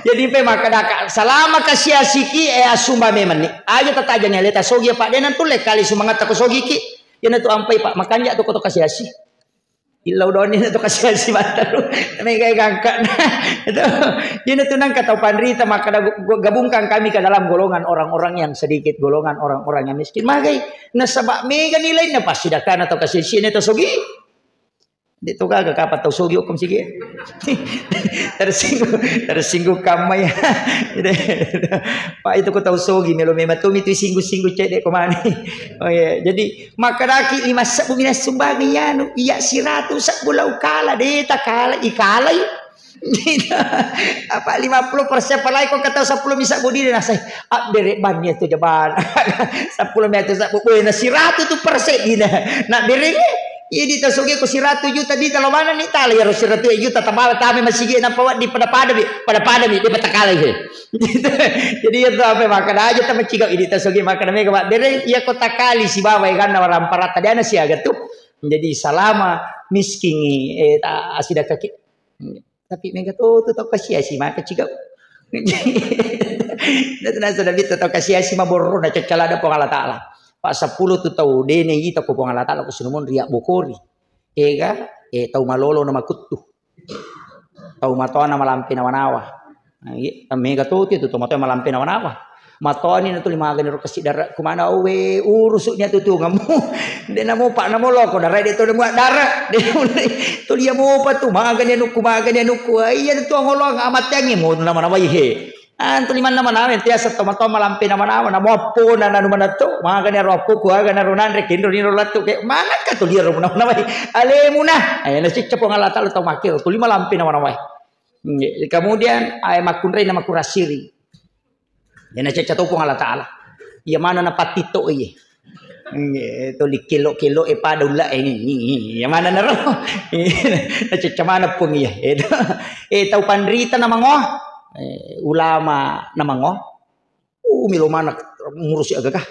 Jadi pe makkadaka, salama kasiasiki, eh, assumba memang ni. Aja tatajangi aleta sogi apa de nantulle kali sumangatta ko sogiki. Iyana tu ampai, Pak, makanja tu ko to kasiasi. Illau doni na to kasiasi battaru. Megai gangka. Itu. Iyana tu nangka tau panrita makkada gu-, gu-, gabungkan kami ke dalam golongan orang-orang yang sedikit, golongan orang-orang yang miskin. Magai nasaba mega nilainna passidakana to kasiasi ne to sogi. De to gaga kapang tau sogi okkom sigi. Tersinggung, tersinggung kamma ya. Pak itu ko tau sogi melo memang tumi tu singgung-singgung cedde ko mani. Oh iya, jadi makkadaki lima sebbu mina sumbangi anu, iya siratu sebbu lau kala de ta kala ikalai. Apa lima puluh persen palai ko kata seppulo mi sebbu dina nasai. Abbere banni tu jaban. Seppulo mi tu sebbu, boy na siratu tu persen dina. Nak berenge. Iya, dita soge ko siratu juta dita lo mana ni tala iyaro siratu juta tabawa tame masigi nampa waddi pada-pada mi, pada-pada mi, dia patakala he. Jadi iya tu apa makkada aja tama ciga idi ta soge makkada mega mabbere iya ko takali sibawa eganna waramparatta diana siaga tu. Jadi salama miskingi, eh, ta-, asidakaki. Tapi mega to tu tau kasiasi maka ciga. Nasa Nabi tu tau kasiasi maborro na cacalada Puang Allah Taala. Pak seppulo tu tau dene ita ko Puang Allah Taala ko sinumon riak bokori. Ega, eh, tau malolo na makuttu. Tau matoana malampe nawa-nawa. Nah, iya, mega to tu tau matoa malampe nawa-nawa. Matoani na tuli magani ro kasi dara kumana owe urusu ni atu tungamu. De namo pa namo loko dara de to namo dara. De tuli ya mopa tu magani anukku magani anukku. Iya tu angolo amateangi mo nama-namai he. Antu limanna manawa tiasa toma-toma lampe nama-nama namo appona nanu manatto magani aro appoku aga naro nanre kenro niro lattu ke manakka tu liaro nama-namai alemuna. Ayo na cicca Puang Allah Taala tau makkiro tu lima lampe nama-namai. Kemudian ayo makkunrai na makurasiri. Iyana cacca to Puang Allah Taala. Iya mana na pattitto iye. Iya, to likkello-kello e pada ulla e. Iya mana na ro. Na cacca mana Puang iya. Eh, tau panrita na mangoa. Eh, ulama na mangoa. Uh, melo mana murusi agaga.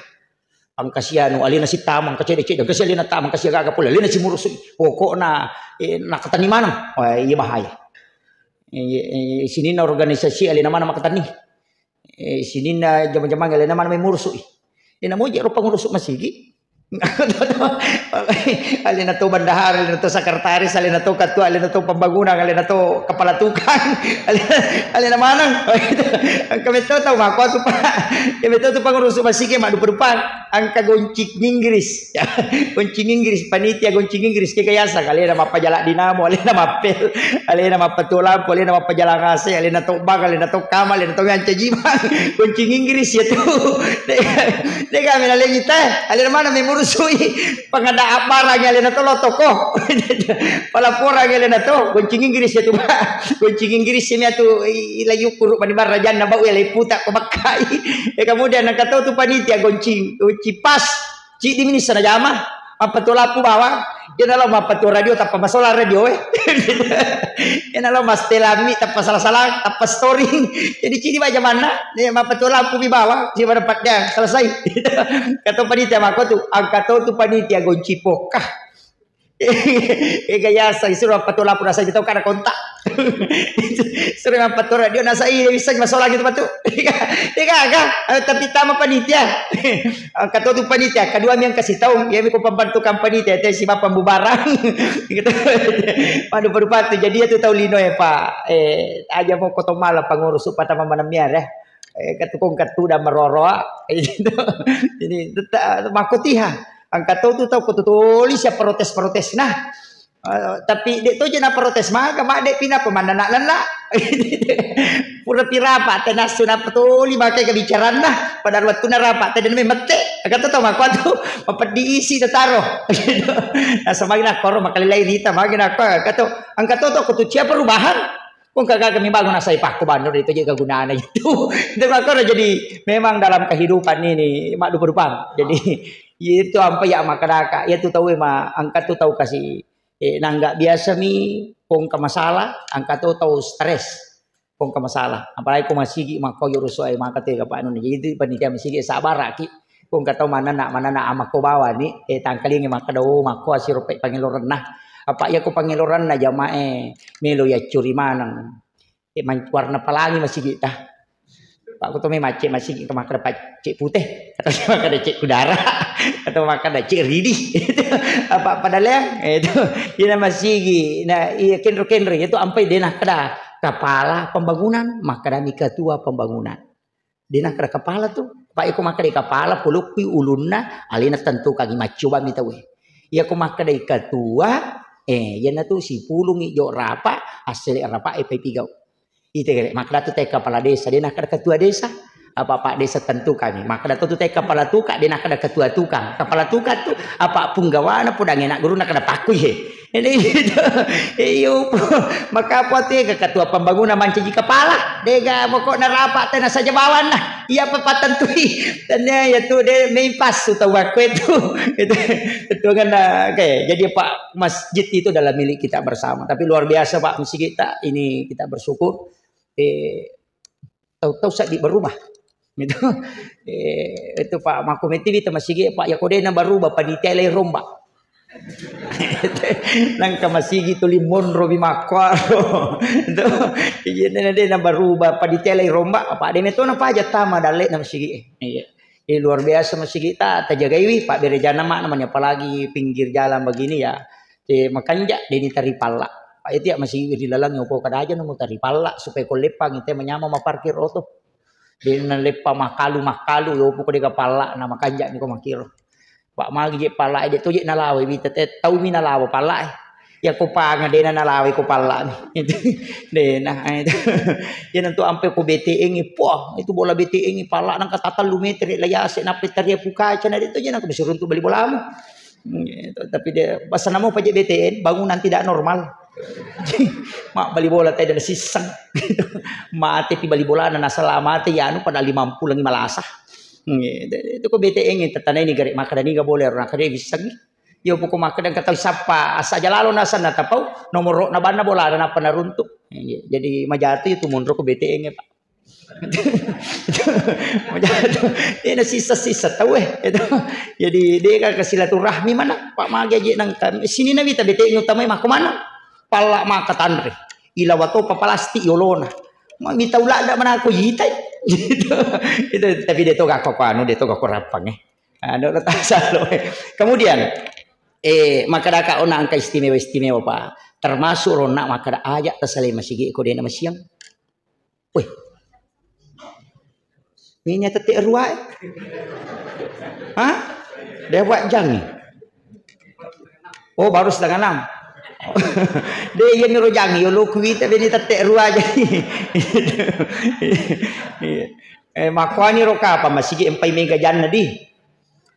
Angkasi anu alena sitama angkasi cedde-cedde angkasi alena tama angkasi agaga pole alena simurusi. Pokokna, eh, nakatani maneng. Wah, iya bahaya. Eh, eh, sininna organisasi alena mana makatani. Eh, sininna jama-jamang alena mana mai murusu'i. Ina moje ro pangurusu masigi. Alena to bendahara, alena to sekretaris, alena to ketua, alena to pembangunan, alena to kepala tukang, alena, alena maneng. Engka metto tau makkuatu, Pak. Iya metto tu pangurusu masigi maddupa-dupang. Engka goncing Inggris. Goncing Inggris, panitia goncing Inggris, kega yaseng, alena mappajala dinamo, alena mappel, alena mappatuo lampu, alena mappajalang A C, alena tobbang, alena tokkama, alena to mancaji bang. Goncing Inggris ya tu. Dega, dega mena lagi teh. Alena mana memur Sui pangada abbarang alena to lo toko. Palaporang alena to, goncing Inggris ya tu, Pak. Goncing Inggris ya tu, i-, i-, lagi ukur mani barra janna bau ya leputa ko bakkai. Ya, kemudian nang katau tu panitia goncing, goncing pas. Cidi minissa na jama, mappatuo lampu bawang. Ya nalo mappatuo radio tappa masola radio, eh. Ya nalo mastelami tappa salah-salah, tappa storing. Jadi cidi baja manna, ya mappatuo lampu mi bawang, si pada padang selesai. Katau panitia mako tu, angkatau tu panitia gonci pokah. Ega yasa, isuro mappatuo lampu nasai tau kada kontak. Sering mappatuo radio nasai, bisa masola gitu patu. Ega, ega, ega. Eh, tapi tama panitia. Angkatau tu panitia, kedua mi yang kasih tahu, ya mi ko pembantu panitia, teh si bapak bubarang. Gitu. Waduh, waduh, patu. Jadi ya tu tahu lino ya, Pak. Eh, aja mau kotong malah pengurus upah tama mana miar, ya. Eh, katukung katuda meroro. Jadi, tetap makotiha. Angkatau tu tau ko tu toli sia protes-protes. Nah, eh, tapi dek toje na protes maga, mak dek pina pemanna nak lenak. Pura pirapa teh nasu na petoli makai kebicaraan nah. Pada waktu na rapat teh dan mette. Angkatau tau mako tu mapeddi isi tetaro. Nah, semagi nak koro makalilai rita magi nak koro. Angkatau, angkatau tau ko tu cia perubahan. Kong kagak mi bangun asai pakko banno itu juga gunanya itu. Itu makanya jadi memang dalam kehidupan ini mak dupa-dupa. Jadi itu ampe ya makadaka, ya tu tau ma angkatau tau kasih, eh, nangga biasa mi kong ke masalah, angkatau tau stres kong ke masalah. Apalagi ko masigi makko yo rusuh ai maka tega pak nun. Jadi itu panitia masigi sabar aki. Ko engka tau manenna, manenna amakko bawani, eh, tangkalingi makkeda, "Oh, makko asiro pe pangelorenna." Apa iya ko pangelorenna jamae melo yaccuri maneng. Eh, man-, warna pelangi masigi'ta. Pak, ko to me macce masigi ko makkeda pacce pute, atau makkeda cek kudara, atau makkeda cek ridi. Apa pada leang? Eh, itu. Ina masigi, na iya kenro-kenro, itu ampai dena keda kepala pembangunan, makkeda mi ketua pembangunan. De nakkeda kepala tu. Apa iko makkedai kepala, polokkui ulunna, alena tentukangi maccoba mi tauwe. Iya ko makkedai ketua, eh, iyanatu sipulungi jo rapa, assele rapa e pai pigau. Ite gere, makkeda tu te kepala desa, de nakkeda ketua desa. Apa pak desa tentukangi. Makkeda tu te kepala tukang, de nakkeda ketua tukang. Kepala tukang tu apa punggawana, podang enak guru nakkeda pakkui he. Ini gitu. Iyo, maka apa tu ya, ketua pembangunan mancaji kepala. Dega pokoknya rapat tena saja bawan lah. Iya apa patentui. Dan ya, ya tu de main pas tu tahu aku itu. Itu, itu kan, eh, oke. Jadi Pak, masjid itu adalah milik kita bersama. Tapi luar biasa Pak, masjid kita ini kita bersyukur. Eh, tau-tau seddi berubah. Gitu. Eh, itu Pak, makko metti wita masigi, Pak, ya ko dena berubah panitia lai romba. Nangka masigi tuli monro mi makkuaro. Itu, iya, dena, dena berubah panitia lai romba, apa de metona paja tama dalle na masigi. Iya. Eh, luar biasa masigi ta, tajagaiwi, Pak, berejana mak namanya, apalagi pinggir jalan begini ya. Eh, makanja deni tari palla. Pak, itu ya masigi ri lalang yopo kadaja nemu tari palla supaya ko leppang ite manyameng maparkir oto. De naleppa makkalu-makkalu, yopo ko dega palla na makanja ni ko makkiro. Pak magi je palla e, de to je nalawa, wita te tau mi nalawa palla e. Ya ko panga dena nalawa ko palla ni. Dena, itu. Ya nentu ampe ko B T N e, poh, itu bola B T N e palla nangka tatellu meter la yase nappe taria pukaca na de to je nangka bisa runtu bali bolamu. Gitu. Tapi dia, pasal nama pajak B T N, bangunan tidak normal. Mak bali bola tadi ada siseng. Gitu. Mate pi bali bola na salah mate ya anu pada lima puluh lagi malasa. Gitu. Itu ko B T N yang tetana ini gare makkeda niga boleh orang kade bisa. Yo poko makkeda kata siapa asa jalalo nasan na tapau nomor na banna bola na apa naruntuk. Gitu. Jadi majatu itu mundur ko B T N ya, Pak. Ena sisa-sisa tau eh. Itu. Jadi de ka silaturahmi mana? Pak magi aja nang kami. Sini na wita B T N utama mako mana? Palla maka tanre. Ilawa to pa plastik yolona. Ma wita ulada mana aku yitai. Gitu. Itu tapi de to gak kok anu, de to gak kok rapang eh. Anu lo tasalo eh. Kemudian eh maka daka ona angka istimewa-istimewa Pak. Termasuk rona maka da aja tasale masigi ko de na masiang. Weh. Minya tette rua eh. Hah? De buat jang ni. Oh, baru setengah enam. De iya miro jang yo lo kuita beni tette rua jadi. Iya. Eh, makuani ro kapa masigi empai mega janna di.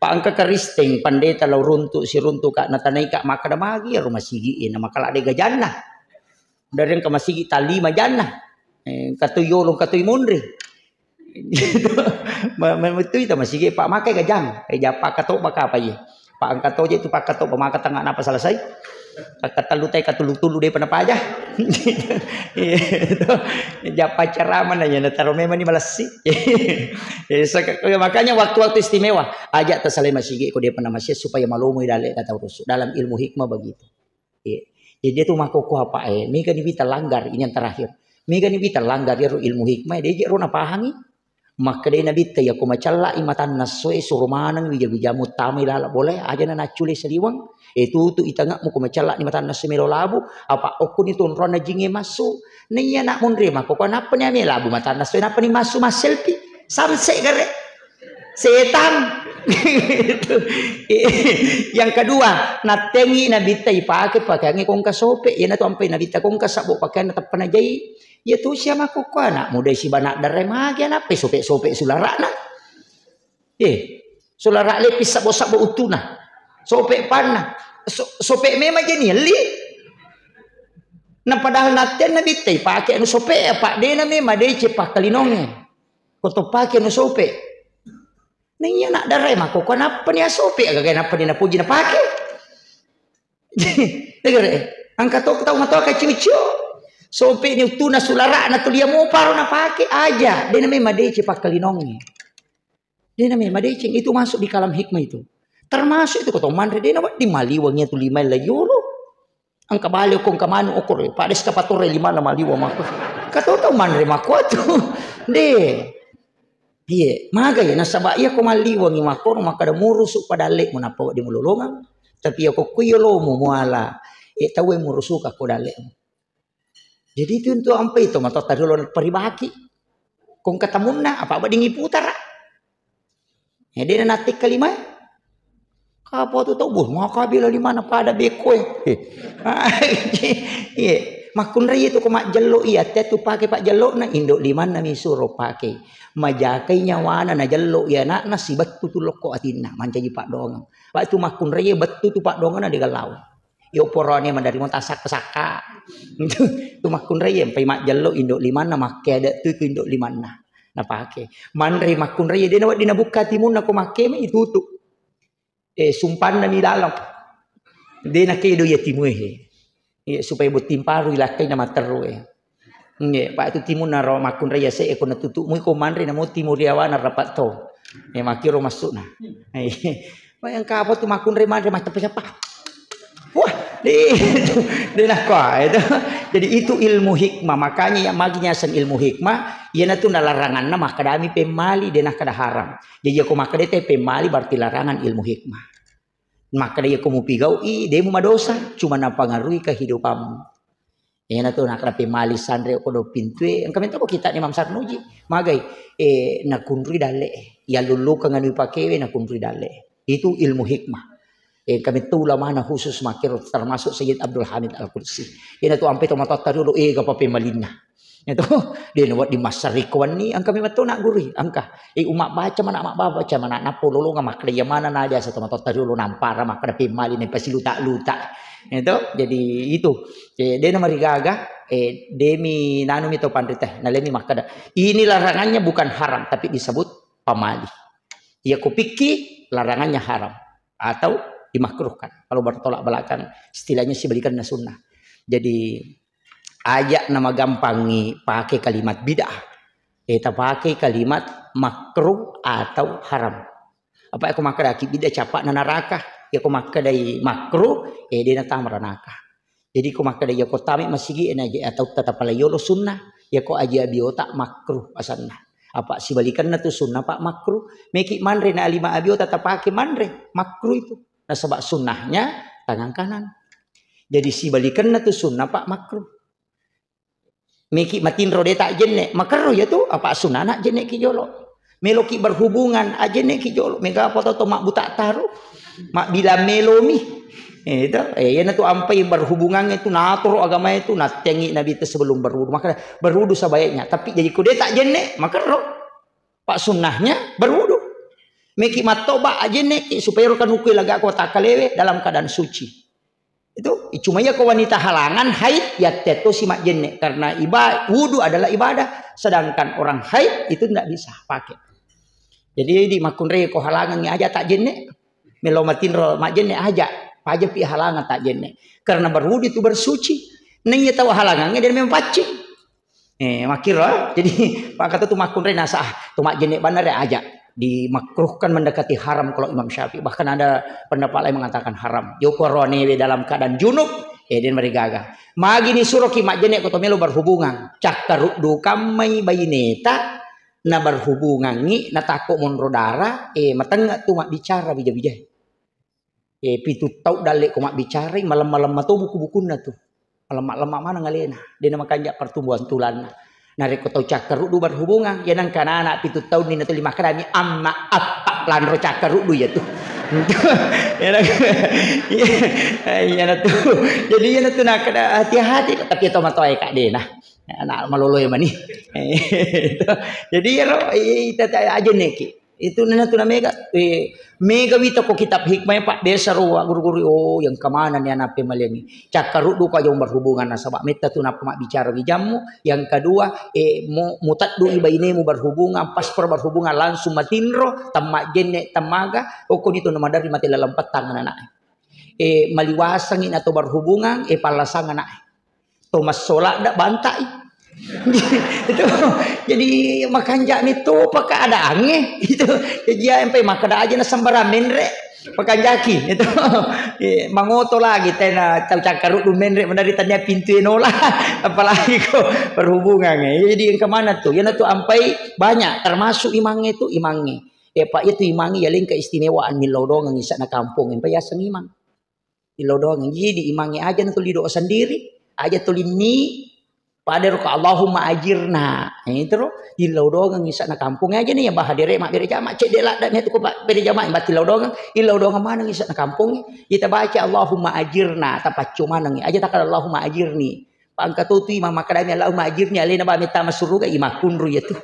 Pa engka Kristen pandeta lao runtu, siruntu ka, natanai ka, makkeda magi ero masigi e, na makala de gajanna. Dari engka masigi talima janna. Eh, engka to yolo, engka to monri. Gitu. Ma-, ma-, mettu ita masigi, Pak, makai gajang. Eh, ja-, pakkatobba kapa iye. Pak, engka to je tu pakkatobba, maka tengah napa selesai? Pakkatellu tai katulu-tulu de pernah paja. Iya, itu. Jappa ceramah nanya, na taro memang ni malessi. Ya, sek-, ya, makanya waktu-waktu istimewa, ajak tasalai masigi ko de pernah masih supaya malomoi dalle kata rusu. Dalam ilmu hikmah begitu. Iya. Jadi dia tu makkokkoe apa, eh, mega ni wita langgar, ini yang terakhir. Mega ni wita langgar, ya, ro ilmu hikmah, dia je ro napahangi. Makkedai Nabitta, iya ko macalla'i matanna essoe, suro maneng wija-wijamu tamai laleng bolae, aja na naccule saliweng. Eh, tutu i tange'mu ko macalla'i matanna essoe melo labu, apa okkoni tu onroanna jingnge massu. Naiya nak monri makkokkoe, nappa ni ame labu matanna essoe, nappa ni massu masselfie. Samse gare. Setan. Gitu. Yang kedua, nattengi Nabitta ipake pakeangnge kongka sope. Iyanatu ampai Nabitta kongka sabbo pakeanna teppa najai. Iya tu sia makkokkoe anak muda si bana dare magi anappa sope-sope sularana. Eh, sulara lepi sabbo-sabbo utuna. Sope panna. So-, sope memang je nielli. Na padahal natten Nabitta ipake anu sope, apa dena memang dece pakkalinongnge. Ko to pake anu sope. Naiya nak darai makkokkoe nappa ni asope, agaga nappa ni napuji napake. Negara, eh, engka to tau matoa kacio-cio. Sope ni utuna sulara na tulia moparo napake aja. Dena memang dece pakkalinongnge. Dena memang deceng. Itu masuk di kalam hikmah itu. Termasuk itu ko to manre dena wedding maliweng iya tu lima la yolo. Engka bale ko engka manu okor, pada eskavator lima na maliweng mako. Kato tau manre mako tu. De. Iye, magai nasaba iya ko malliwengi makkoro makkada murusu pada dalle'mu nappa wedding mulolongeng. Tapi iya ko kuyo lomu muala, eh, tauwe murusuka ko dalle'mu. Jadi itu untuk ampai to matotta riolo paribaki. Ko engka tamunna, apa wedding iputara. Ya, de na nattikka limae. Kapo tu tau, bos, maka bila limana pada bekoe. Iya, makkunrai itu ko majjello iya, te tu pake pajjellona, indo limanna mi suro pake. Majakai nyawana najello iya anakna sibettu tu lokko atinna, mancaji paddoangeng. Waktu makkunrai bettu tu paddoangenna de galau. Yo porone madari mo tasakka-sakka. Tu makkunrai empai majjello indo limanna, makkeda tu ku indo limanna. Napake. Manre makkunrai de na wedding nabukka timunna ko makkeme itutu. Eh, sumpanna mi laleng. De na kedo iya timue he. Iya, supaya botting paru ilakkai na matteru e. Nggih, Pak, itu timunna ro makkunrai ase e ko natutu mui ko manre namo timu riawana rapat to. Eh, makkiro massuna. Eh, engka apa tu makkunrai manre matteppe siapa? Wah, de, de nakko itu. Jadi itu ilmu hikmah. Makanya yang magi nyaseng ilmu hikmah, iyanatu nalaranganna makkadami pemmali, de nakkada haram. Jadi iya ko makkeda te pemmali berarti larangan ilmu hikmah. Makkeda iya ko mupigau'i, de mu madosa, cuma napangaruhi kehidupanmu. Iyanatu nakkeda pemmali sanre ko do pintue, engka mentoko kita Imam Sarnuji. Magai, eh, nakunrui dalle. Iya lullukeng anu ipakewe nakunrui dalle. Itu ilmu hikmah. Eh, kami tu ulamana khusus makkiro termasuk Sayyid Abdul Hamid Al-Qudsi. Ina tu ampe to matotta dulu, eh, gapa pemalinna. Itu, de na wedding massariko wenni, engka memang to nak gurui, engka. Eh, umma baca mana, mak baca mana, nappo lolonga makkeda iya mana na biasa to matotta dulu nampara makkeda pemali ne pasiluta-luta. Itu, jadi itu. Eh, de na marigaga, eh, demi nanu mi to panrita, nalemi makkeda. Ini larangannya bukan haram, tapi disebut pamali. Iya ko pikki, larangannya haram atau dimakruhkan. Kalau bertolak belakang, istilahnya sibalikanna sunnah. Jadi, aja namagampangi pake kalimat bid'ah. Eh, tapake kalimat makruh atau haram. Apa ko makkedaki bid'ah capa'na naraka? Iya ko makkedai makruh, eh, de natama ranaka. Jadi ko makkeda iya ko tame masigi na je atau tatapala yolo sunnah, iya ko aji abiota makruh asanna. Apa sibalikanna tu sunnah, Pak, makruh. Meki manre na lima abiota tapake manre, makruh itu. Nasaba sunnahnya tangan kanan. Jadi sibalikanna tu sunnah, Pak, makruh. Meki matinro de tak jenne, makerro ya tu, apa sunnah nak jenne ki jolo. Meloki berhubungan, ajenne ki jolo. Mega apa to, to mak buta taru, mak bilang melomi. Eh, itu, eh, iya na tu ampai berhubungan itu, natoro agama itu, natengi Nabi itu sebelum berwudu. Maka berwudu sebaiknya. Tapi jadi ko de tak jenne, makerro. Pak sunnahnya berwudu. Meki mattoba ajenne ki supaya ro kanukui laga ko takkalewe dalam keadaan suci. Itu cuma iya ko wanita halangan haid, ya tetto si majjenne karena iba wudu adalah ibadah, sedangkan orang haid itu tidak bisa pakai. Jadi di makkunrai ko halangan aja tak jenne, melo matinro majjenne aja, paja pi halangan tak jenne. Karena berwudu itu bersuci. Neng iya tahu halangannya dan memang paccing. Eh, makkiro, eh. Jadi, maka tu makkunrai nasa, ah, tu majjenne banna re aja. Dimakruhkan mendekati haram kalau Imam Syafi'i. Bahkan ada pendapat lain mengatakan haram. Yoko ronewe dalam keadaan junub, eh, dan marigaga. Magi ni suruh ki majjenne ko to melo berhubungan. Cakkaruddu kammai baineta, na berhubungangi, na takko monro dara, eh, matengnga tu mabbicara bija-bija. Eh, pitu tau dalle ko mabbicarai, malemma-lemma to buku-bukunna tu. Malemma-lemma maneng alena, dena makanja pertumbuhan tulanna. Narekko tau cakkaruddu berhubungan, ya nengka anak pitu taunni na tuli makkedami, "Amma, appa, lanro cakkaruddu ya tu." Ya, iya, iya na tu. Jadi iya na tu nakkeda hati-hati, tapi to matoa e kak dena. Anak malolo e mani. Jadi ya ro, iya, ita, ita aja neki. Itu nena tu na mega, eh, mega wita ko kitab hikmah, Pak. Biasa ro, wa, guru-guru, oh, yang kemana nih anak pemalengi? Cakkaruddu ko aja berhubungan nasaba metta tu napa mabbicara wijammu. Yang kedua, eh, mu, mutaddu i bainemu berhubungan, pas per berhubungan langsung matinro, temma jenne, temmaga, oh, koni tu na madari mate lalempetang anak. Eh, maliwasangi na to berhubungan, eh, pallasang anak. To massola da bantai. Itu jadi makanja ni topa keadaannya itu. Jadi ya sampai makkeda aja na sembarang menre pakanjaki itu. Eh, mangoto lagi tena tau cakkaruddu menre menari tania pintu enola. Apalagi ko berhubungan ya. Jadi yang kemana tuh? Ya na tu ampai banyak termasuk imange tu imange. Eh, Pak, itu imange ya lengka istimewaan millau dongang isana kampung. Empa yaseng imang. Illau doang. Jadi imangi aja na tuli doa sendiri, aja tuli ni pada ruka Allahumma ajirna. Nah, itu ro illau doang isana kampung aja nih ya bah hadere mak bere jama cedde ladda ni tu ko bere jama bati illau doang, illau doang mana isana kampung. Kita baca Allahumma ajirna tapaccu maneng aja takal Allahumma ajirni. Pak engka to tu imang makkedami Allahumma ajirni alena ba metta masuruga imakkunru ya tu.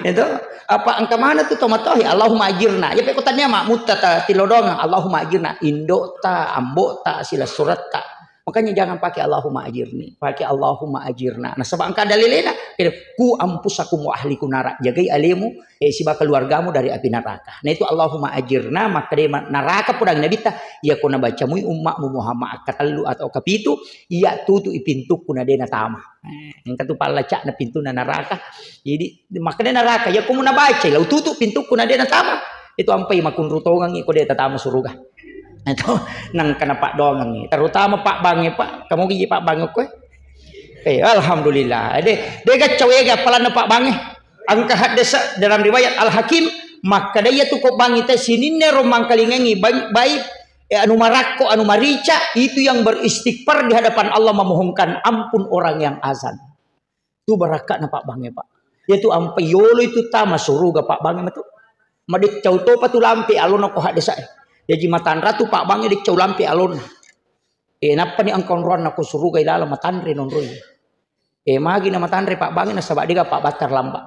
Itu apa engka mana tu tomatohi Allahumma ajirna. Ya peko tania mak mutta ta tilodong Allahumma ajirna indok ta ambok ta sila surat ta. Makanya jangan pakai Allahumma ajirni, pakai Allahumma ajirna. Nasaba engka dalilena, ku ampusakum wa ahliku nara, jagai alemu eh, siba keluargamu dari api neraka. Nah itu Allahumma ajirna, makkeda naraka pudang Nabitta, iya ko nabacamui ummakmu Muhammad akkatellu atau kapitu, iya tutu i pintukku na dena tama. Eh, engka tu pallacakna pintuna naraka. Jadi makkeda naraka, iya ko mu nabaca, lau tutu pintukku na dena tama. Itu ampai makunru tongang ko de tatama suruga. Itu nangka na paddoangengngi. Terutama Pak Bang e, Pak. Kamu gigi Pak Bang e, koe? Eh, alhamdulillah. De, de gaccau ega apalanna Pak Bang e. Engka haddesa dalam riwayat Al-Hakim, makkeda iya tu ko bangi te sininna ro mangkalingengi bai, bai, eh, anu marakko, anu marica, itu yang beristighfar di hadapan Allah memohonkan ampun orang yang azan. Tu barakka'na Pak Bang e, Pak. Iya tu ampe yolo itu tama suruga Pak Bang e matu. Madeccau topa tu lampe alona ko haddesa e. Jaji matanra tu Pak Bang e deccau lampe alona. Eh, nappani engka onroanna ko suruga ilaleng matanre nonroi. Eh, magi na matanre Pak Bang e nasaba dega Pak Battar lamba.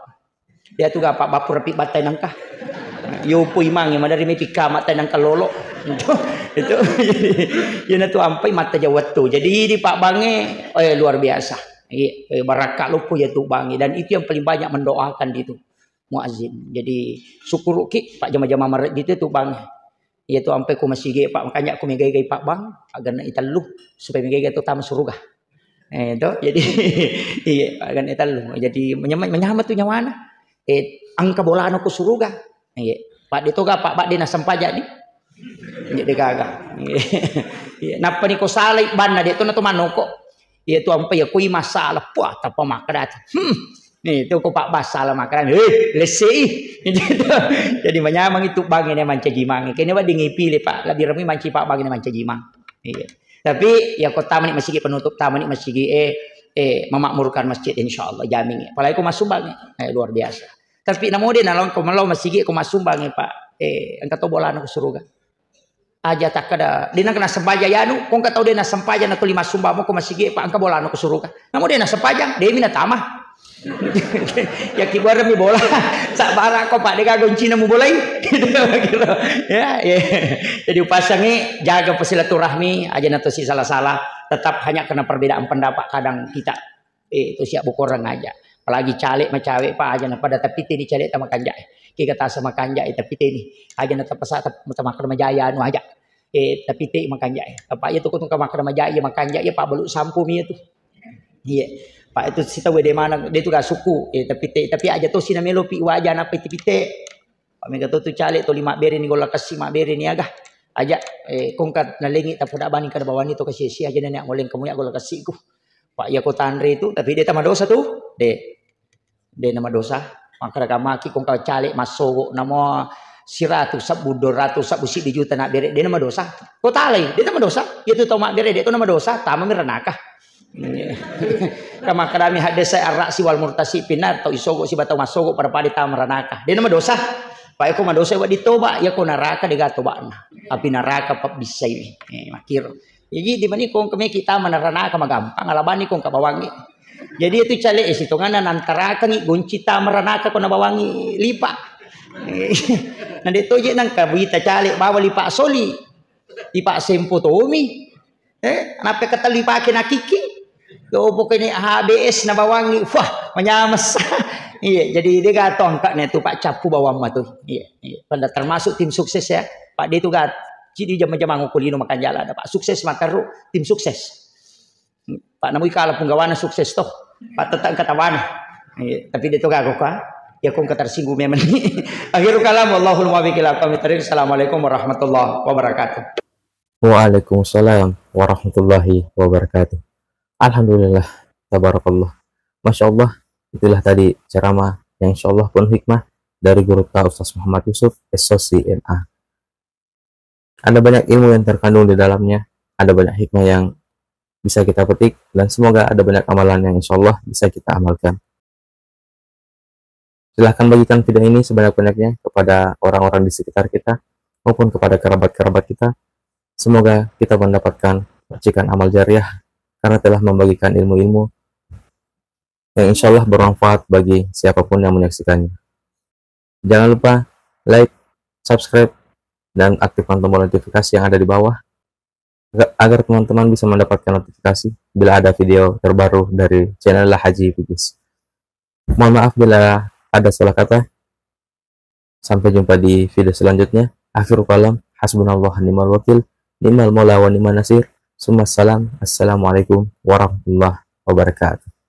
Iya tu ga Pak Bapur rapi battai nangka. Yopo imange madari mai pikkama tai nangka lolo. Itu, itu. Iya na tu ampai matta jawattu. Jadi di Pak Bang e, eh, luar biasa. Iya, eh, barakka loppo ya tu Bang e. Dan itu yang paling banyak mendoakan di tu muazin. Jadi syukuruki Pak jama-jama marejji tu Bang e. Iya tu ampai ko masigi Pak, makanya ko megai-gai Pak Bang, agar na itellu supaya megai-gai tu tama suruga. Eh, to, jadi iya, agar na itellu. Jadi menyama, menyama tu nyawana. Eh, engka bolana ko suruga. Iya. Pak de toga Pak, Pak de nasempajang ni. Iya de gaga. Iya, nappa ni ko salai banna de to na to manoko. Iya tu ampai ya kui masalah. Puah, tappa makkeda. Hmm. Nih, itu ko Pak Bas salah makan. Eh, lesi. Jadi menyamang itu Bang ini mancaji mang. Kene wedding ipilih Pak. Lebih remi manci Pak Bang ini mancaji mang. Iya. Tapi ya ko tamani masigi penutup, tamani masigi eh, eh memakmurkan masjid insyaallah jamin. Apalagi ko masumbang eh luar biasa. Tapi namo de nalong ko melo masigi ko masumbang Pak. Eh engka to bolana ko suruga. Aja takkeda, de nengka nassempajang yanu, ko engka tau de nassempajang na tuli massumbang mo ko masigi, Pak, engka bolana ko suruga. Namo de nassempajang, de mi natama. Yakkibuareng mi bola. Sabbara ko, Pak, de gaga goncina mubolai. Ya, ya. Jadi upasangi, jaga silaturahmi, aja na tosi salah-salah. Tetap hanya karena perbedaan pendapat kadang kita. Eh, itu siap bukorang aja. Apalagi caleg ma cawe, Pak, aja na pada tapi teni caleg ta makanja. Kika tasa makanja, eh, tapi teni. Aja na tapasa, tap-, tamakkeda majaya anu aja. Eh, tapi te makanja. Apa iya tu kutungka makkeda majaya, makanja, iya, Pak, balu sampu mi itu. Iya. Pak, itu sita wede mana, de tu ga suku. Eh, tapi te, tapi aja tosi na melo pi waja na piti pite. Pak, mega to tu caleg to lima bere ni golla kessi, ma bere ni aga. Aja, eh, kongka nalengi tapoda bani kada bawani to kasi sia aja nenek ngoleng kamu ya golla kessi ku. Pak, iya ko tanre tu, tapi de tamadosa tu. De. De namadosa. Makkeda maki kongka caleg massogo namo siratu sebbu, dua ratu sebbu, siddi juta na bere, de namadosa. Ko talai, de tamadosa. Iya tu tau mabbere, de to namadosa, tama mi ranaka. Kamakkedami haddese arra'si wal murtasi pinnar, tau isogo siba tau massogo pada-pada tama ranaka. De namadosa. Pak, iya ko madosa wedding toba, iya ko naraka de ga tobana. Tapi naraka pabbissai. Eh, makkiro. Jadi di mani kong kemeki tama naranaka magampang, alabani kong kabawangi. Jadi itu caleg, eh, sitonganna nantarakangi gonci tama ranaka ko nabawangi lipa. Na de toje nangka buita caleg bawa lipa soli. Lipa sempo tomi. Eh, nape katelli pake nakiki. Yo pokoknya H B S nabawangi, wah, manyames. Iya, jadi de gato angka ne tu Pak cappu bawang matu. Iya, iya. Pada termasuk tim sukses ya. Pak de tu gat. Jadi jama-jama ngukulino makan jala ada Pak sukses mataru tim sukses. Pak namui kala punggawana sukses toh. Pak tetap katawana. Iya, tapi de tu gago ka. Ya kong tersinggung memang. Akhirul kalam, wallahul muwaffiq ila aqwamit thariq. Assalamualaikum warahmatullahi wabarakatuh. Waalaikumsalam warahmatullahi wabarakatuh. Alhamdulillah, tabarakallah. Masya Allah, itulah tadi ceramah yang insya Allah penuh hikmah dari guru kita Ustaz Muhammad Yusuf, S O C M A. Ada banyak ilmu yang terkandung di dalamnya, ada banyak hikmah yang bisa kita petik, dan semoga ada banyak amalan yang insya Allah bisa kita amalkan. Silahkan bagikan video ini sebanyak-banyaknya kepada orang-orang di sekitar kita maupun kepada kerabat-kerabat kita. Semoga kita mendapatkan percikan amal jariah karena telah membagikan ilmu-ilmu yang insya Allah bermanfaat bagi siapapun yang menyaksikannya. Jangan lupa like, subscribe, dan aktifkan tombol notifikasi yang ada di bawah agar, agar teman-teman bisa mendapatkan notifikasi bila ada video terbaru dari channel Haji Bugis. Mohon maaf bila ada salah kata. Sampai jumpa di video selanjutnya. Akhirul kalam, hasbunallah ni'mal wakil, ni'mal maula wa ni'man nasir. Summa salam, assalamualaikum warahmatullahi wabarakatuh.